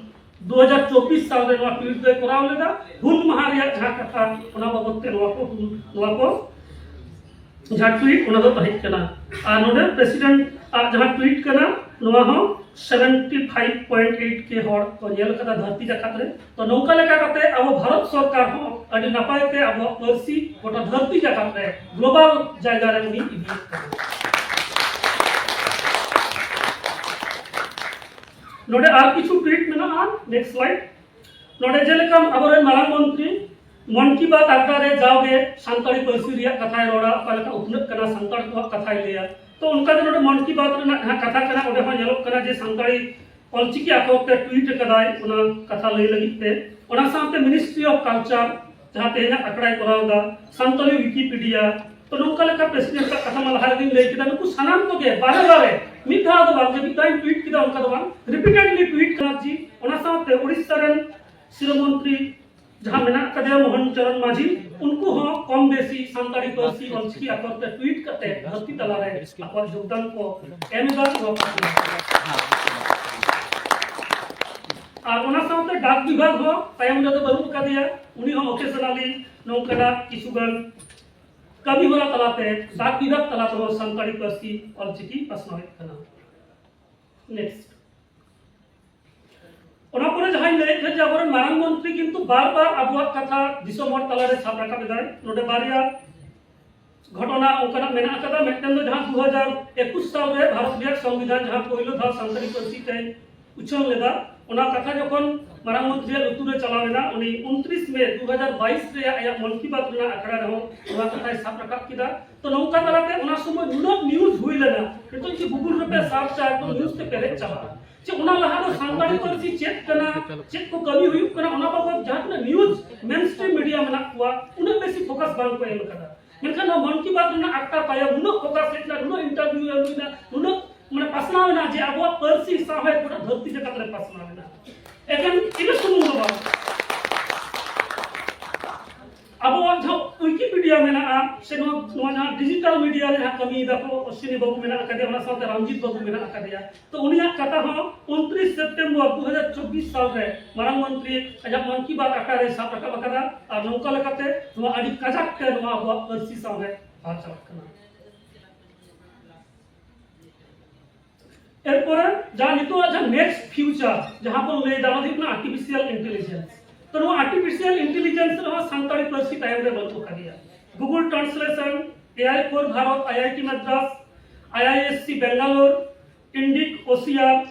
ᱫᱩ ᱦᱟᱡᱟᱨ ᱪᱚᱵᱵᱤᱥ ᱥᱟᱞ ᱨᱮ ᱱᱚᱣᱟ ᱴᱩᱭᱤᱴ ᱫᱚᱭ ᱠᱚᱨᱟᱣ ᱞᱮᱫᱟ᱾ ᱦᱩᱞ ᱢᱟᱦᱟ ᱨᱮᱭᱟᱜ ᱡᱟᱦᱟᱸ ᱠᱟᱛᱷᱟ, ᱚᱱᱟ ᱵᱟᱵᱚᱛ ᱛᱮ ᱱᱚᱣᱟ ᱠᱚ, ᱱᱚᱣᱟ ᱠᱚ ᱡᱟᱦᱟᱸ ᱴᱩᱭᱤᱴ, ᱚᱱᱟ ᱫᱚ ᱛᱟᱦᱮᱸ ᱠᱟᱱᱟ᱾ ᱟᱨ ᱱᱚᱰᱮ ᱯᱨᱮᱥᱤᱰᱮᱱᱴ ᱟᱜ ᱡᱟᱦᱟᱸ ᱴᱩᱭᱤᱴ ᱠᱟᱱᱟ, ᱱᱚᱣᱟ ᱦᱚᱸ ᱥᱮᱵᱷᱮᱱᱴᱤ ᱯᱷᱟᱭᱤᱵᱷ ᱯᱚᱭᱮᱱᱴ ᱮᱭᱤᱴ ᱠᱮ ᱦᱚᱲ ᱠᱚ ᱧᱮᱞ ᱟᱠᱟᱫᱟ ᱫᱷᱟᱹᱨᱛᱤ ᱡᱟᱠᱟᱛ ᱨᱮ᱾ ᱛᱚ, ᱱᱚᱝᱠᱟ ᱞᱮᱠᱟ ᱠᱟᱛᱮ ᱟᱵᱚ ᱵᱷᱟᱨᱚᱛ ᱥᱚᱨᱠᱟᱨ ᱦᱚᱸ ᱟᱹᱰᱤ ᱱᱟᱯᱟᱭ ᱛᱮ ᱟᱵᱚᱣᱟᱜ ᱯᱟᱹᱨᱥᱤ ᱜᱚᱴᱟ ᱫᱷᱟᱹᱨᱛᱤ ᱡᱟᱠᱟᱛ ᱨᱮ, ᱜᱞᱳᱵᱟᱞ ᱡᱟᱭᱜᱟ ᱨᱮ ᱩᱱᱤ ᱤᱫᱤᱭᱮᱫ ᱠᱟᱱᱟ᱾ ᱱᱚᱰᱮ ᱟᱨ ᱠᱤᱪᱷᱩ ᱴᱩᱭᱤᱴ ᱢᱮᱱᱟᱜᱼᱟ᱾ Next slide. ᱱᱚᱰᱮ ᱡᱮᱞᱮᱠᱟ ᱟᱵᱚᱨᱮᱱ ᱢᱟᱨᱟᱝ ᱢᱚᱱᱛᱨᱤ ᱢᱚᱱ ᱠᱤ ᱵᱟᱛ ᱟᱠᱷᱲᱟ ᱨᱮ ᱡᱟᱣᱜᱮ ᱥᱟᱱᱛᱟᱲᱤ ᱯᱟᱹᱨᱥᱤ ᱨᱮᱭᱟᱜ ᱠᱟᱛᱷᱟᱭ ᱨᱚᱲᱟ, ᱚᱠᱟ ᱞᱮᱠᱟ ᱩᱛᱱᱟᱹᱜ ᱠᱟᱱᱟ, ᱥᱟᱱᱛᱟᱲ ᱠᱚᱣᱟᱜ ᱠᱟᱛᱷᱟᱭ ᱞᱟᱹᱭᱟ᱾ ᱛᱚ, ᱚᱱᱠᱟ ᱜᱮ ᱱᱚᱰᱮ ᱢᱚᱱ ᱠᱤ ᱵᱟᱛ ᱨᱮᱱᱟᱜ ᱡᱟᱦᱟᱸ ᱠᱟᱛᱷᱟ ᱠᱟᱱᱟ, ᱚᱸᱰᱮ ᱦᱚᱸ ᱧᱮᱞᱚᱜ ᱠᱟᱱᱟ ᱡᱮ ᱥᱟᱱᱛᱟᱲᱤ ᱚᱞᱪᱤᱠᱤ ᱟᱠᱷᱚᱨ ᱛᱮ ᱴᱩᱭᱤᱴ ᱟᱠᱟᱫᱟᱭ ᱚᱱᱟ ᱠᱟᱛᱷᱟ ᱞᱟᱹᱭ ᱞᱟᱹᱜᱤᱫ ᱛᱮ᱾ ᱚᱱᱟ ᱥᱟᱶᱛᱮ ᱢᱤᱱᱤᱥᱴᱨᱤ ᱚᱯᱷ ᱠᱟᱞᱪᱟᱨ, ᱡᱟᱦᱟᱸ ᱛᱮᱦᱮᱧᱟᱜ ᱟᱠᱷᱲᱟᱭ ᱠᱚᱨᱟᱣ ᱮᱫᱟ, ᱥᱟᱱᱛᱟᱲᱤ ᱣᱤᱠᱤᱯᱤᱰᱤᱭᱟ, ᱛᱚ, ᱱᱚᱝᱠᱟ ᱞᱮᱠᱟ ᱯᱨᱮᱥᱤᱰᱮᱱᱴ ᱟᱜ ᱠᱟᱛᱷᱟ ᱢᱟ ᱞᱟᱦᱟ ᱨᱮᱜᱮᱧ ᱞᱟᱹᱭ ᱠᱮᱫᱟ, ᱱᱩᱠᱩ ᱥᱟᱱᱟᱢ ᱠᱚᱜᱮ ᱵᱟᱨᱮ ᱵᱟᱨᱮ, ᱢᱤᱫ ᱫᱷᱟᱣ ᱫᱚ ᱵᱟᱝ, ᱡᱮ ᱢᱤᱫ ᱫᱷᱟᱣ ᱤᱧ ᱴᱩᱭᱤᱴ ᱠᱮᱫᱟ ᱚᱱᱠᱟ ᱫᱚ ᱵᱟᱝ, ᱨᱤᱯᱤᱴᱮᱰᱞᱤ ᱴᱩᱭᱤᱴ ᱠᱟᱱᱟ ᱡᱤ᱾ ᱚᱱᱟ ᱥᱟᱶᱛᱮ ᱳᱰᱤᱥᱟ ᱨᱮᱱ ᱥᱤᱨᱟᱹ ᱢᱚᱱᱛᱨᱤ ᱡᱟᱦᱟᱸ ᱢᱮᱱᱟᱜ ᱟᱠᱟᱫᱮᱭᱟ ᱢᱳᱦᱚᱱ ᱪᱚᱨᱚᱱ ᱢᱟᱹᱡᱷᱤ, ᱩᱱᱠᱩ ᱦᱚᱸ ᱠᱚᱢ ᱵᱮᱥᱤ ᱥᱟᱱᱛᱟᱲᱤ ᱯᱟᱹᱨᱥᱤ ᱚᱞᱪᱤᱠᱤ ᱟᱠᱷᱚᱨ ᱛᱮ ᱴᱩᱭᱤᱴ ᱠᱟᱛᱮ ᱫᱷᱟᱹᱨᱛᱤ ᱛᱟᱞᱟᱨᱮ ᱟᱠᱚᱣᱟᱜ ᱡᱳᱜᱽᱫᱟᱱ ᱠᱚ ᱮᱢ ᱮᱫᱟ, ᱱᱚᱣᱟ ᱠᱚ ᱟᱨ ᱚᱱᱟ ᱥᱟᱶᱛᱮ ᱰᱟᱠ ᱵᱤᱵᱷᱟᱜᱽ ᱦᱚᱸ ᱛᱟᱭᱚᱢ ᱨᱮᱫᱚ ᱵᱟᱹᱱᱩᱜ ᱟᱠᱟᱫᱮᱭᱟ᱾ ᱩᱱᱤ ᱦᱚᱸ ᱚᱠᱮᱥᱚᱱᱟᱞᱤ ᱱᱚᱝᱠᱟᱱᱟᱜ ᱠᱤᱪᱷᱩᱜᱟᱱ ᱠᱟᱹᱢᱤ ᱦᱚᱨᱟ ᱛᱟᱞᱟᱛᱮ, ᱰᱟᱠ ᱵᱤᱵᱷᱟᱜᱽ ᱛᱟᱞᱟ ᱛᱮᱦᱚᱸ ᱥᱟᱱᱛᱟᱲᱤ ᱯᱟᱹᱨᱥᱤ ᱚᱞᱪᱤᱠᱤ ᱯᱟᱥᱱᱟᱣᱮᱫ ᱠᱟᱱᱟ᱾ ᱱᱮᱠᱥᱴ᱾ ᱚᱱᱟ ᱯᱚᱨᱮ ᱡᱟᱦᱟᱸᱧ ᱞᱟᱹᱭᱮᱫ ᱛᱟᱦᱮᱸᱫ ᱡᱮ ᱟᱵᱚᱨᱮᱱ ᱢᱟᱨᱟᱝ ᱢᱚᱱᱛᱨᱤ ᱠᱤᱱᱛᱩ ᱵᱟᱨ ᱵᱟᱨ ᱟᱵᱚᱣᱟᱜ ᱠᱟᱛᱷᱟ ᱫᱤᱥᱚᱢ ᱦᱚᱲ ᱛᱟᱞᱟᱨᱮ ᱥᱟᱵ ᱨᱟᱠᱟᱵ ᱮᱫᱟᱭ᱾ ᱱᱚᱰᱮ ᱵᱟᱨᱭᱟ ᱜᱷᱚᱴᱚᱱᱟ ᱚᱱᱠᱟᱱᱟᱜ ᱢᱮᱱᱟᱜ ᱟᱠᱟᱫᱟ᱾ ᱢᱤᱫᱴᱮᱱ ᱫᱚ ᱡᱟᱦᱟᱸ ᱫᱩ ᱦᱟᱡᱟᱨ ᱮᱠᱩᱥ ᱥᱟᱞ ᱨᱮ ᱵᱷᱟᱨᱚᱛ ᱨᱮᱭᱟᱜ ᱥᱚᱝᱵᱤᱫᱷᱟᱱ ᱡᱟᱦᱟᱸ ᱯᱳᱭᱞᱳ ᱫᱷᱟᱣ ᱥᱟᱱᱛᱟᱲᱤ ᱯᱟᱹᱨᱥᱤ ᱛᱮ ᱩᱪᱷᱟᱹᱱ ᱞᱮᱫᱟ, ᱚᱱᱟ ᱠᱟᱛᱷᱟ ᱡᱚᱠᱷᱚᱱ ᱢᱟᱨᱟᱝ ᱢᱚᱱᱛᱨᱤᱭᱟᱜ ᱞᱩᱛᱩᱨ ᱨᱮ ᱪᱟᱞᱟᱣ ᱮᱱᱟ, ᱩᱱᱤ ᱩᱱᱛᱨᱤᱥ ᱢᱮ ᱫᱩ ᱦᱟᱡᱟᱨ ᱵᱟᱭᱤᱥ ᱨᱮᱭᱟᱜ ᱟᱭᱟᱜ ᱢᱚᱱ ᱠᱤ ᱵᱟᱛ ᱨᱮᱱᱟᱜ ᱟᱠᱷᱲᱟ ᱨᱮᱦᱚᱸ ᱱᱚᱣᱟ ᱠᱟᱛᱷᱟᱭ ᱥᱟᱵ ᱨᱟᱠᱟᱵ ᱠᱮᱫᱟ᱾ ᱛᱚ, ᱱᱚᱝᱠᱟ ᱛᱟᱞᱟᱛᱮ ᱚᱱᱟ ᱥᱚᱢᱚᱭ ᱱᱩᱱᱟᱹᱜ ᱱᱤᱭᱩᱡᱽ ᱦᱩᱭ ᱞᱮᱱᱟ, ᱱᱤᱛᱚᱜ ᱡᱩᱫᱤ ᱜᱩᱜᱩᱞ ᱨᱮᱯᱮ ᱥᱟᱨᱪᱟ, ᱮᱠᱫᱚᱢ ᱱᱤᱭᱩᱡᱽ ᱛᱮ ᱯᱮᱨᱮᱡ ᱪᱟᱵᱟᱜᱼᱟ᱾ ᱪᱮ ᱚᱱᱟ ᱞᱟᱦᱟ ᱫᱚ ᱥᱟᱱᱛᱟᱲᱤ ᱯᱟᱹᱨᱥᱤ ᱪᱮᱫ ᱠᱟᱱᱟ, ᱪᱮᱫ ᱠᱚ ᱠᱟᱹᱢᱤ ᱦᱩᱭᱩᱜ ᱠᱟᱱᱟ, ᱚᱱᱟ ᱵᱟᱵᱚᱫ ᱡᱟᱦᱟᱸ ᱛᱤᱱᱟᱹᱜ ᱱᱤᱭᱩᱡᱽ ᱢᱮᱱ ᱥᱴᱨᱤᱢ ᱢᱤᱰᱤᱭᱟ ᱢᱮᱱᱟᱜ ᱠᱚᱣᱟ, ᱩᱱᱟᱹᱜ ᱵᱮᱥᱤ ᱯᱷᱳᱠᱟᱥ ᱵᱟᱝ ᱠᱚ ᱮᱢ ᱠᱟᱫᱟ᱾ ᱢᱮᱱᱠᱷᱟᱱ ᱱᱚᱣᱟ ᱢᱚᱱ ᱠᱤ ᱵᱟᱛ ᱨᱮᱱᱟᱜ ᱟᱠᱷᱲᱟ ᱛᱟᱭᱚᱢ ᱱᱩᱱᱟᱹᱜ ᱯᱷᱳᱠᱟᱥ ᱦᱮᱡ ᱮᱱᱟ, ᱱᱩᱱᱟᱹᱜ ᱤᱱᱴᱟᱨᱵᱷᱤᱭᱩ ᱮᱢ ᱦᱩᱭᱱᱟ, ᱱᱩᱱᱟᱹᱜ ᱢᱟᱱᱮ ᱯᱟᱥᱱᱟᱣ ᱮᱱᱟ ᱡᱮ ᱟᱵᱚᱣᱟᱜ ᱯᱟᱹᱨᱥᱤ ᱥᱟᱶᱦᱮᱫ ᱜᱚᱴᱟ ᱫᱷᱟᱹᱨᱛᱤ ᱡᱟᱠᱟᱛ ᱨᱮ ᱯᱟᱥᱱᱟᱣ ᱮᱱᱟ᱾ ᱮᱠᱮᱱ ᱤᱱᱟᱹ ᱥᱩᱢᱩᱝ ᱫᱚ ᱵᱟᱝ, ᱟᱵᱚᱣᱟᱜ ᱡᱟᱦᱟᱸ ᱣᱤᱠᱤᱯᱤᱰᱤᱭᱟ ᱢᱮᱱᱟᱜᱼᱟ, ᱥᱮ ᱱᱚᱣᱟ, ᱱᱚᱣᱟ ᱡᱟᱦᱟᱸ ᱰᱤᱡᱤᱴᱟᱞ ᱢᱤᱰᱤᱭᱟ ᱨᱮ ᱡᱟᱦᱟᱸ ᱠᱟᱹᱢᱤᱭᱮᱫᱟ ᱠᱚ, ᱚᱥᱣᱤᱱᱤ ᱵᱟᱹᱵᱩ ᱢᱮᱱᱟᱜ ᱟᱠᱟᱫᱮᱭᱟ, ᱚᱱᱟ ᱥᱟᱶᱛᱮ ᱨᱟᱢᱡᱤᱛ ᱵᱟᱹᱵᱩ ᱢᱮᱱᱟᱜ ᱟᱠᱟᱫᱮᱭᱟ᱾ ᱛᱚ ᱩᱱᱤᱭᱟᱜ ᱠᱟᱛᱷᱟ ᱦᱚᱸ ᱩᱱᱛᱨᱤᱥ ᱥᱮᱯᱴᱮᱢᱵᱚᱨ ᱫᱩ ᱦᱟᱡᱟᱨ ᱪᱚᱵᱵᱤᱥ ᱥᱟᱞ ᱨᱮ ᱢᱟᱨᱟᱝ ᱢᱚᱱᱛᱨᱤ ᱟᱡᱟᱜ ᱢᱚᱱ ᱠᱤ ᱵᱟᱛ ᱟᱠᱷᱲᱟ ᱨᱮᱭ ᱥᱟᱵ ᱨᱟᱠᱟᱵ ᱟᱠᱟᱫᱟ᱾ ᱟᱨ ᱱᱚᱝᱠᱟ ᱞᱮᱠᱟᱛᱮ ᱱᱚᱣᱟ ᱟᱹᱰᱤ ᱠᱟᱡᱟᱠ ᱛᱮ ᱱᱚᱣᱟ ᱟᱵᱚᱣᱟᱜ ᱯᱟᱹᱨᱥᱤ ᱥᱟᱶᱦᱮᱫ ᱟᱨ ᱪᱟᱞᱟᱜ ᱠᱟᱱᱟ᱾ ᱮᱨᱯᱚᱨᱮ ᱡᱟᱦᱟᱸ ᱱᱤᱛᱚᱜ ᱡᱟᱦᱟᱸ ᱱᱮᱠᱥᱴ ᱯᱷᱤᱭᱩᱪᱟᱨ ᱡᱟᱦᱟᱸ ᱵᱚᱱ ᱞᱟᱹᱭ ᱫᱟ, ᱚᱱᱟ ᱫᱚ ᱦᱩᱭᱩᱜ ᱠᱟᱱᱟ ᱟᱨᱴᱤᱯᱷᱤᱥᱤᱭᱟᱞ ᱤᱱᱴᱮᱞᱤᱡᱮᱱᱥ᱾ ᱛᱚ ᱱᱚᱣᱟ ᱟᱨᱴᱤᱯᱷᱤᱥᱤᱭᱟᱞ ᱤᱱᱴᱮᱞᱤᱡᱮᱱᱥ ᱨᱮᱦᱚᱸ ᱥᱟᱱᱛᱟᱲᱤ ᱯᱟᱹᱨᱥᱤ ᱛᱟᱭᱚᱢ ᱨᱮ ᱵᱟᱹᱱᱩᱜ ᱟᱠᱟᱫᱮᱭᱟ᱾ Google translation, A I for Bharat, I I T Madras, I I S C Bangalore, Indic ᱳᱥᱤᱭᱟᱱ,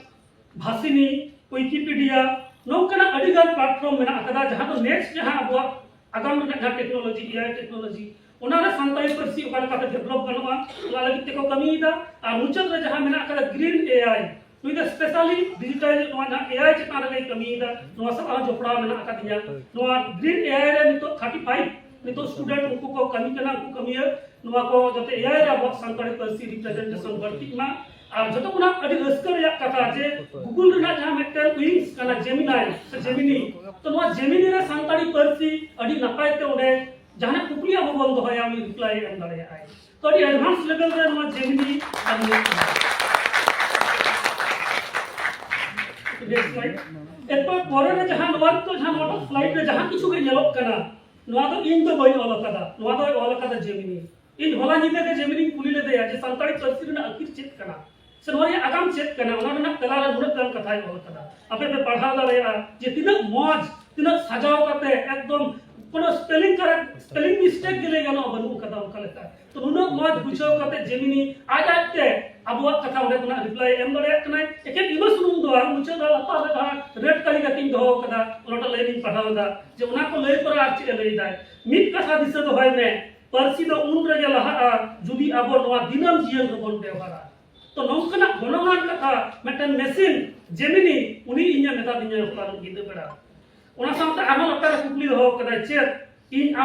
ᱵᱷᱟᱥᱤᱱᱤ, ᱣᱤᱠᱤᱯᱤᱰᱤᱭᱟ, ᱱᱚᱝᱠᱟᱱᱟᱜ ᱟᱹᱰᱤ ᱜᱟᱱ ᱯᱞᱟᱴᱯᱷᱚᱨᱢ ᱢᱮᱱᱟᱜ ᱟᱠᱟᱫᱟ, ᱡᱟᱦᱟᱸ ᱫᱚ ᱱᱮᱠᱥᱴ ᱡᱟᱦᱟᱸ ᱟᱵᱚᱣᱟᱜ ᱟᱜᱟᱢ ᱨᱮᱱᱟᱜ ᱡᱟᱦᱟᱸ ᱴᱮᱠᱱᱳᱞᱚᱡᱤ, ᱮ ᱟᱭ ᱴᱮᱠᱱᱳᱞᱚᱡᱤ, ᱚᱱᱟ ᱨᱮ ᱥᱟᱱᱛᱟᱲᱤ ᱯᱟᱹᱨᱥᱤ ᱚᱠᱟ ᱞᱮᱠᱟᱛᱮ ᱰᱮᱵᱷᱞᱚᱯ ᱜᱟᱱᱚᱜᱼᱟ, ᱚᱱᱟ ᱞᱟᱹᱜᱤᱫ ᱛᱮᱠᱚ ᱠᱟᱹᱢᱤᱭᱮᱫᱟ᱾ ᱟᱨ ᱢᱩᱪᱟᱹᱫ ᱨᱮ ᱡᱟᱦᱟᱸ ᱢᱮᱱᱟᱜ ᱟᱠᱟᱫᱟ ᱜᱨᱤᱱ ᱮ ᱟᱭ, ᱱᱩᱭ ᱫᱚ ᱥᱯᱮᱥᱟᱞᱤ ᱰᱤᱡᱤᱴᱟᱞ ᱱᱚᱣᱟ ᱡᱟᱦᱟᱸ ᱮ ᱟᱭ ᱪᱮᱛᱟᱱ ᱨᱮᱜᱮᱭ ᱠᱟᱹᱢᱤᱭᱮᱫᱟ, ᱱᱚᱣᱟ ᱥᱟᱞᱟᱜ ᱦᱚᱸ ᱡᱚᱯᱲᱟᱣ ᱢᱮᱱᱟᱜ ᱟᱠᱟᱫᱤᱧᱟ᱾ ᱱᱚᱣᱟ ᱜᱨᱤᱱ ᱮ ᱟᱭ ᱨᱮ ᱱᱤᱛᱚᱜ ᱛᱷᱟᱨᱴᱤ ᱯᱷᱟᱭᱤᱵᱷ ᱱᱤᱛᱚᱜ ᱥᱴᱩᱰᱮᱱᱴ ᱩᱱᱠᱩ ᱠᱚ ᱠᱟᱹᱢᱤ ᱠᱟᱱᱟ, ᱩᱱᱠᱩ ᱠᱟᱹᱢᱤᱭᱟᱹ ᱱᱚᱣᱟ ᱠᱚ ᱡᱟᱛᱮ ᱮ ᱟᱭ ᱨᱮ ᱟᱵᱚᱣᱟᱜ ᱥᱟᱱᱛᱟᱲᱤ ᱯᱟᱹᱨᱥᱤ ᱨᱤᱯᱨᱮᱡᱮᱱᱴᱮᱥᱚᱱ ᱵᱟᱹᱲᱛᱤᱜ ᱢᱟ᱾ ᱟᱨ ᱡᱚᱛᱚ ᱠᱷᱚᱱᱟᱜ ᱟᱹᱰᱤ ᱨᱟᱹᱥᱠᱟᱹ ᱨᱮᱭᱟᱜ ᱠᱟᱛᱷᱟ ᱡᱮ ᱜᱩᱜᱩᱞ ᱨᱮᱱᱟᱜ ᱡᱟᱦᱟᱸ ᱢᱤᱫᱴᱮᱱ ᱩᱭᱤᱝᱥ ᱠᱟᱱᱟ, ᱡᱮᱢᱤᱱᱟᱭ ᱥᱮ ᱡᱮᱢᱤᱱᱤ, ᱛᱚ ᱱᱚᱣᱟ ᱡᱮᱢᱤᱱᱤ ᱨᱮ ᱥᱟᱱᱛᱟᱲᱤ ᱯᱟᱹᱨᱥᱤ ᱟᱹᱰᱤ ᱱᱟᱯᱟᱭ ᱛᱮ ᱚᱸᱰᱮ ᱡᱟᱦᱟᱱᱟᱜ ᱠᱩᱠᱞᱤ ᱟᱵᱚ ᱵᱚᱱ ᱫᱚᱦᱚᱭᱟ, ᱩᱱᱤ ᱨᱤᱯᱞᱟᱭ ᱮᱢ ᱫᱟᱲᱮᱭᱟᱜᱼᱟᱭ᱾ ᱛᱚ ᱟᱹᱰᱤ ᱮᱰᱵᱷᱟᱱᱥ ᱞᱮᱵᱮᱞ ᱨᱮ ᱱᱚᱣᱟ ᱡᱮᱢᱤᱱᱤ ᱠᱟᱹᱢᱤᱭᱮᱫ ᱠᱟᱱᱟ᱾ Next slide. ᱮᱨᱯᱚᱨ ᱯᱚᱨᱮ ᱨᱮ ᱡᱟᱦᱟᱸ ᱱᱚᱣᱟ ᱱᱤᱛᱚᱜ ᱡᱟᱦᱟᱸ ᱱᱚᱣᱟ ᱥᱞᱟᱭᱤᱰ ᱨᱮ ᱡᱟᱦᱟᱸ ᱠᱤᱪᱷᱩ ᱜᱮ ᱧᱮᱞᱚᱜ ᱠᱟᱱᱟ, ᱱᱚᱣᱟ ᱫᱚ ᱤᱧ ᱫᱚ ᱵᱟᱹᱧ ᱚᱞ ᱟᱠᱟᱫᱟ, ᱱᱚᱣᱟ ᱫᱚᱭ ᱚᱞ ᱟᱠᱟᱫᱟ ᱡᱮᱢᱤᱱᱤ᱾ ᱤᱧ ᱦᱚᱞᱟ ᱧᱤᱫᱟᱹ ᱜᱮ ᱡᱮᱢᱤᱱᱤᱧ ᱠᱩᱞᱤ ᱞᱮᱫᱮᱭᱟ ᱡᱮ ᱥᱟᱱᱛᱟᱲᱤ ᱯᱟᱹᱨᱥᱤ ᱨᱮᱱᱟᱜ ᱟᱹᱠᱷᱤᱨ ᱪᱮᱫ ᱠᱟᱱᱟ, ᱥᱮ ᱱᱚᱣᱟ ᱨᱮᱭᱟᱜ ᱟᱜᱟᱢ ᱪᱮᱫ ᱠᱟᱱᱟ, ᱚᱱᱟ ᱨᱮᱱᱟᱜ ᱛᱮᱞᱟ ᱨᱮ ᱱᱩᱱᱟᱹᱜ ᱜᱟᱱ ᱠᱟᱛᱷᱟᱭ ᱚᱞ ᱟᱠᱟᱫᱟ᱾ ᱟᱯᱮ ᱯᱮ ᱯᱟᱲᱦᱟᱣ ᱫᱟᱲᱮᱭᱟᱜᱼᱟ ᱡᱮ ᱛᱤᱱᱟᱹᱜ ᱢᱚᱡᱽ, ᱛᱤᱱᱟᱹᱜ ᱥᱟᱡᱟᱣ ᱠᱟᱛᱮ, ᱮᱠᱫᱚᱢ ᱠᱳᱱᱳ ᱥᱯᱮᱞᱤᱝ ᱠᱟᱨᱮᱠᱴ, ᱥᱯᱮᱞᱤᱝ ᱢᱤᱥᱴᱮᱠ ᱜᱮ ᱞᱟᱹᱭ ᱜᱟᱱᱚᱜᱼᱟ, ᱵᱟᱹᱱᱩᱜ ᱟᱠᱟᱫᱟ ᱚᱱᱠᱟ ᱞᱮᱠᱟ᱾ ᱛᱚ ᱱᱩᱱᱟᱹᱜ ᱢᱚᱡᱽ ᱵᱩᱡᱷᱟᱹᱣ ᱠᱟᱛᱮ ᱡᱮᱢᱤᱱᱤ ᱟᱡ ᱟᱡᱛᱮ ᱟᱵᱚᱣᱟᱜ ᱠᱟᱛᱷᱟ ᱚᱸᱰᱮ ᱠᱷᱚᱱᱟᱜ ᱨᱤᱯᱞᱟᱭ ᱮᱢ ᱫᱟᱲᱮᱭᱟᱜ ᱠᱟᱱᱟᱭ᱾ ᱮᱠᱮᱱ ᱤᱢᱟᱹ ᱥᱩᱢᱩᱝ ᱫᱚ ᱵᱟᱝ, ᱢᱩᱪᱟᱹᱫ ᱨᱮ ᱞᱟᱛᱟᱨ ᱨᱮ ᱡᱟᱦᱟᱸ ᱨᱮᱰ ᱠᱟᱞᱤ ᱠᱟᱛᱮᱧ ᱫᱚᱦᱚ ᱟᱠᱟᱫᱟ, ᱚᱱᱟᱴᱟᱜ ᱞᱟᱹᱭ ᱞᱤᱧ ᱯᱟᱲᱦᱟᱣ ᱮᱫᱟ ᱡᱮ ᱚᱱᱟ ᱠᱚ ᱞᱟᱹᱭ ᱯᱚᱨᱮ ᱟᱨ ᱪᱮᱫ ᱮ ᱞᱟᱹᱭ ᱮᱫᱟᱭ᱾ ᱢᱤᱫ ᱠᱟᱛᱷᱟ ᱫᱤᱥᱟᱹ ᱫᱚᱦᱚᱭ ᱢᱮ, ᱯᱟᱹᱨᱥᱤ ᱫᱚ ᱩᱱ ᱨᱮᱜᱮ ᱞᱟᱦᱟᱜᱼᱟ ᱡᱩᱫᱤ ᱟᱵᱚ ᱱᱚᱣᱟ ᱫᱤᱱᱟᱹᱢ ᱡᱤᱭᱚᱱ ᱨᱮᱵᱚᱱ ᱵᱮᱣᱦᱟᱨᱟ᱾ ᱛᱚ ᱱᱚᱝᱠᱟᱱᱟᱜ ᱜᱚᱱᱚᱝᱟᱱ ᱠᱟᱛᱷᱟ ᱢᱤᱫᱴᱮᱱ ᱢᱮᱥᱤᱱ ᱡᱮᱢᱤᱱᱤ ᱩᱱᱤ ᱤᱧᱮ ᱢᱮᱛᱟ ᱫᱤᱧᱟ ᱦᱚᱞᱟ ᱢᱤᱫ ᱧᱤᱫᱟᱹ ᱵᱮᱲᱟ᱾ ᱚᱱᱟ ᱥᱟᱶᱛᱮ ᱟᱨᱦᱚᱸ ᱞᱟᱛᱟᱨ ᱨᱮ ᱠᱩᱠᱞᱤ ᱫᱚᱦᱚ ᱠᱟᱫᱟᱭ, ᱪᱮᱫ ᱤᱧ ᱟᱢ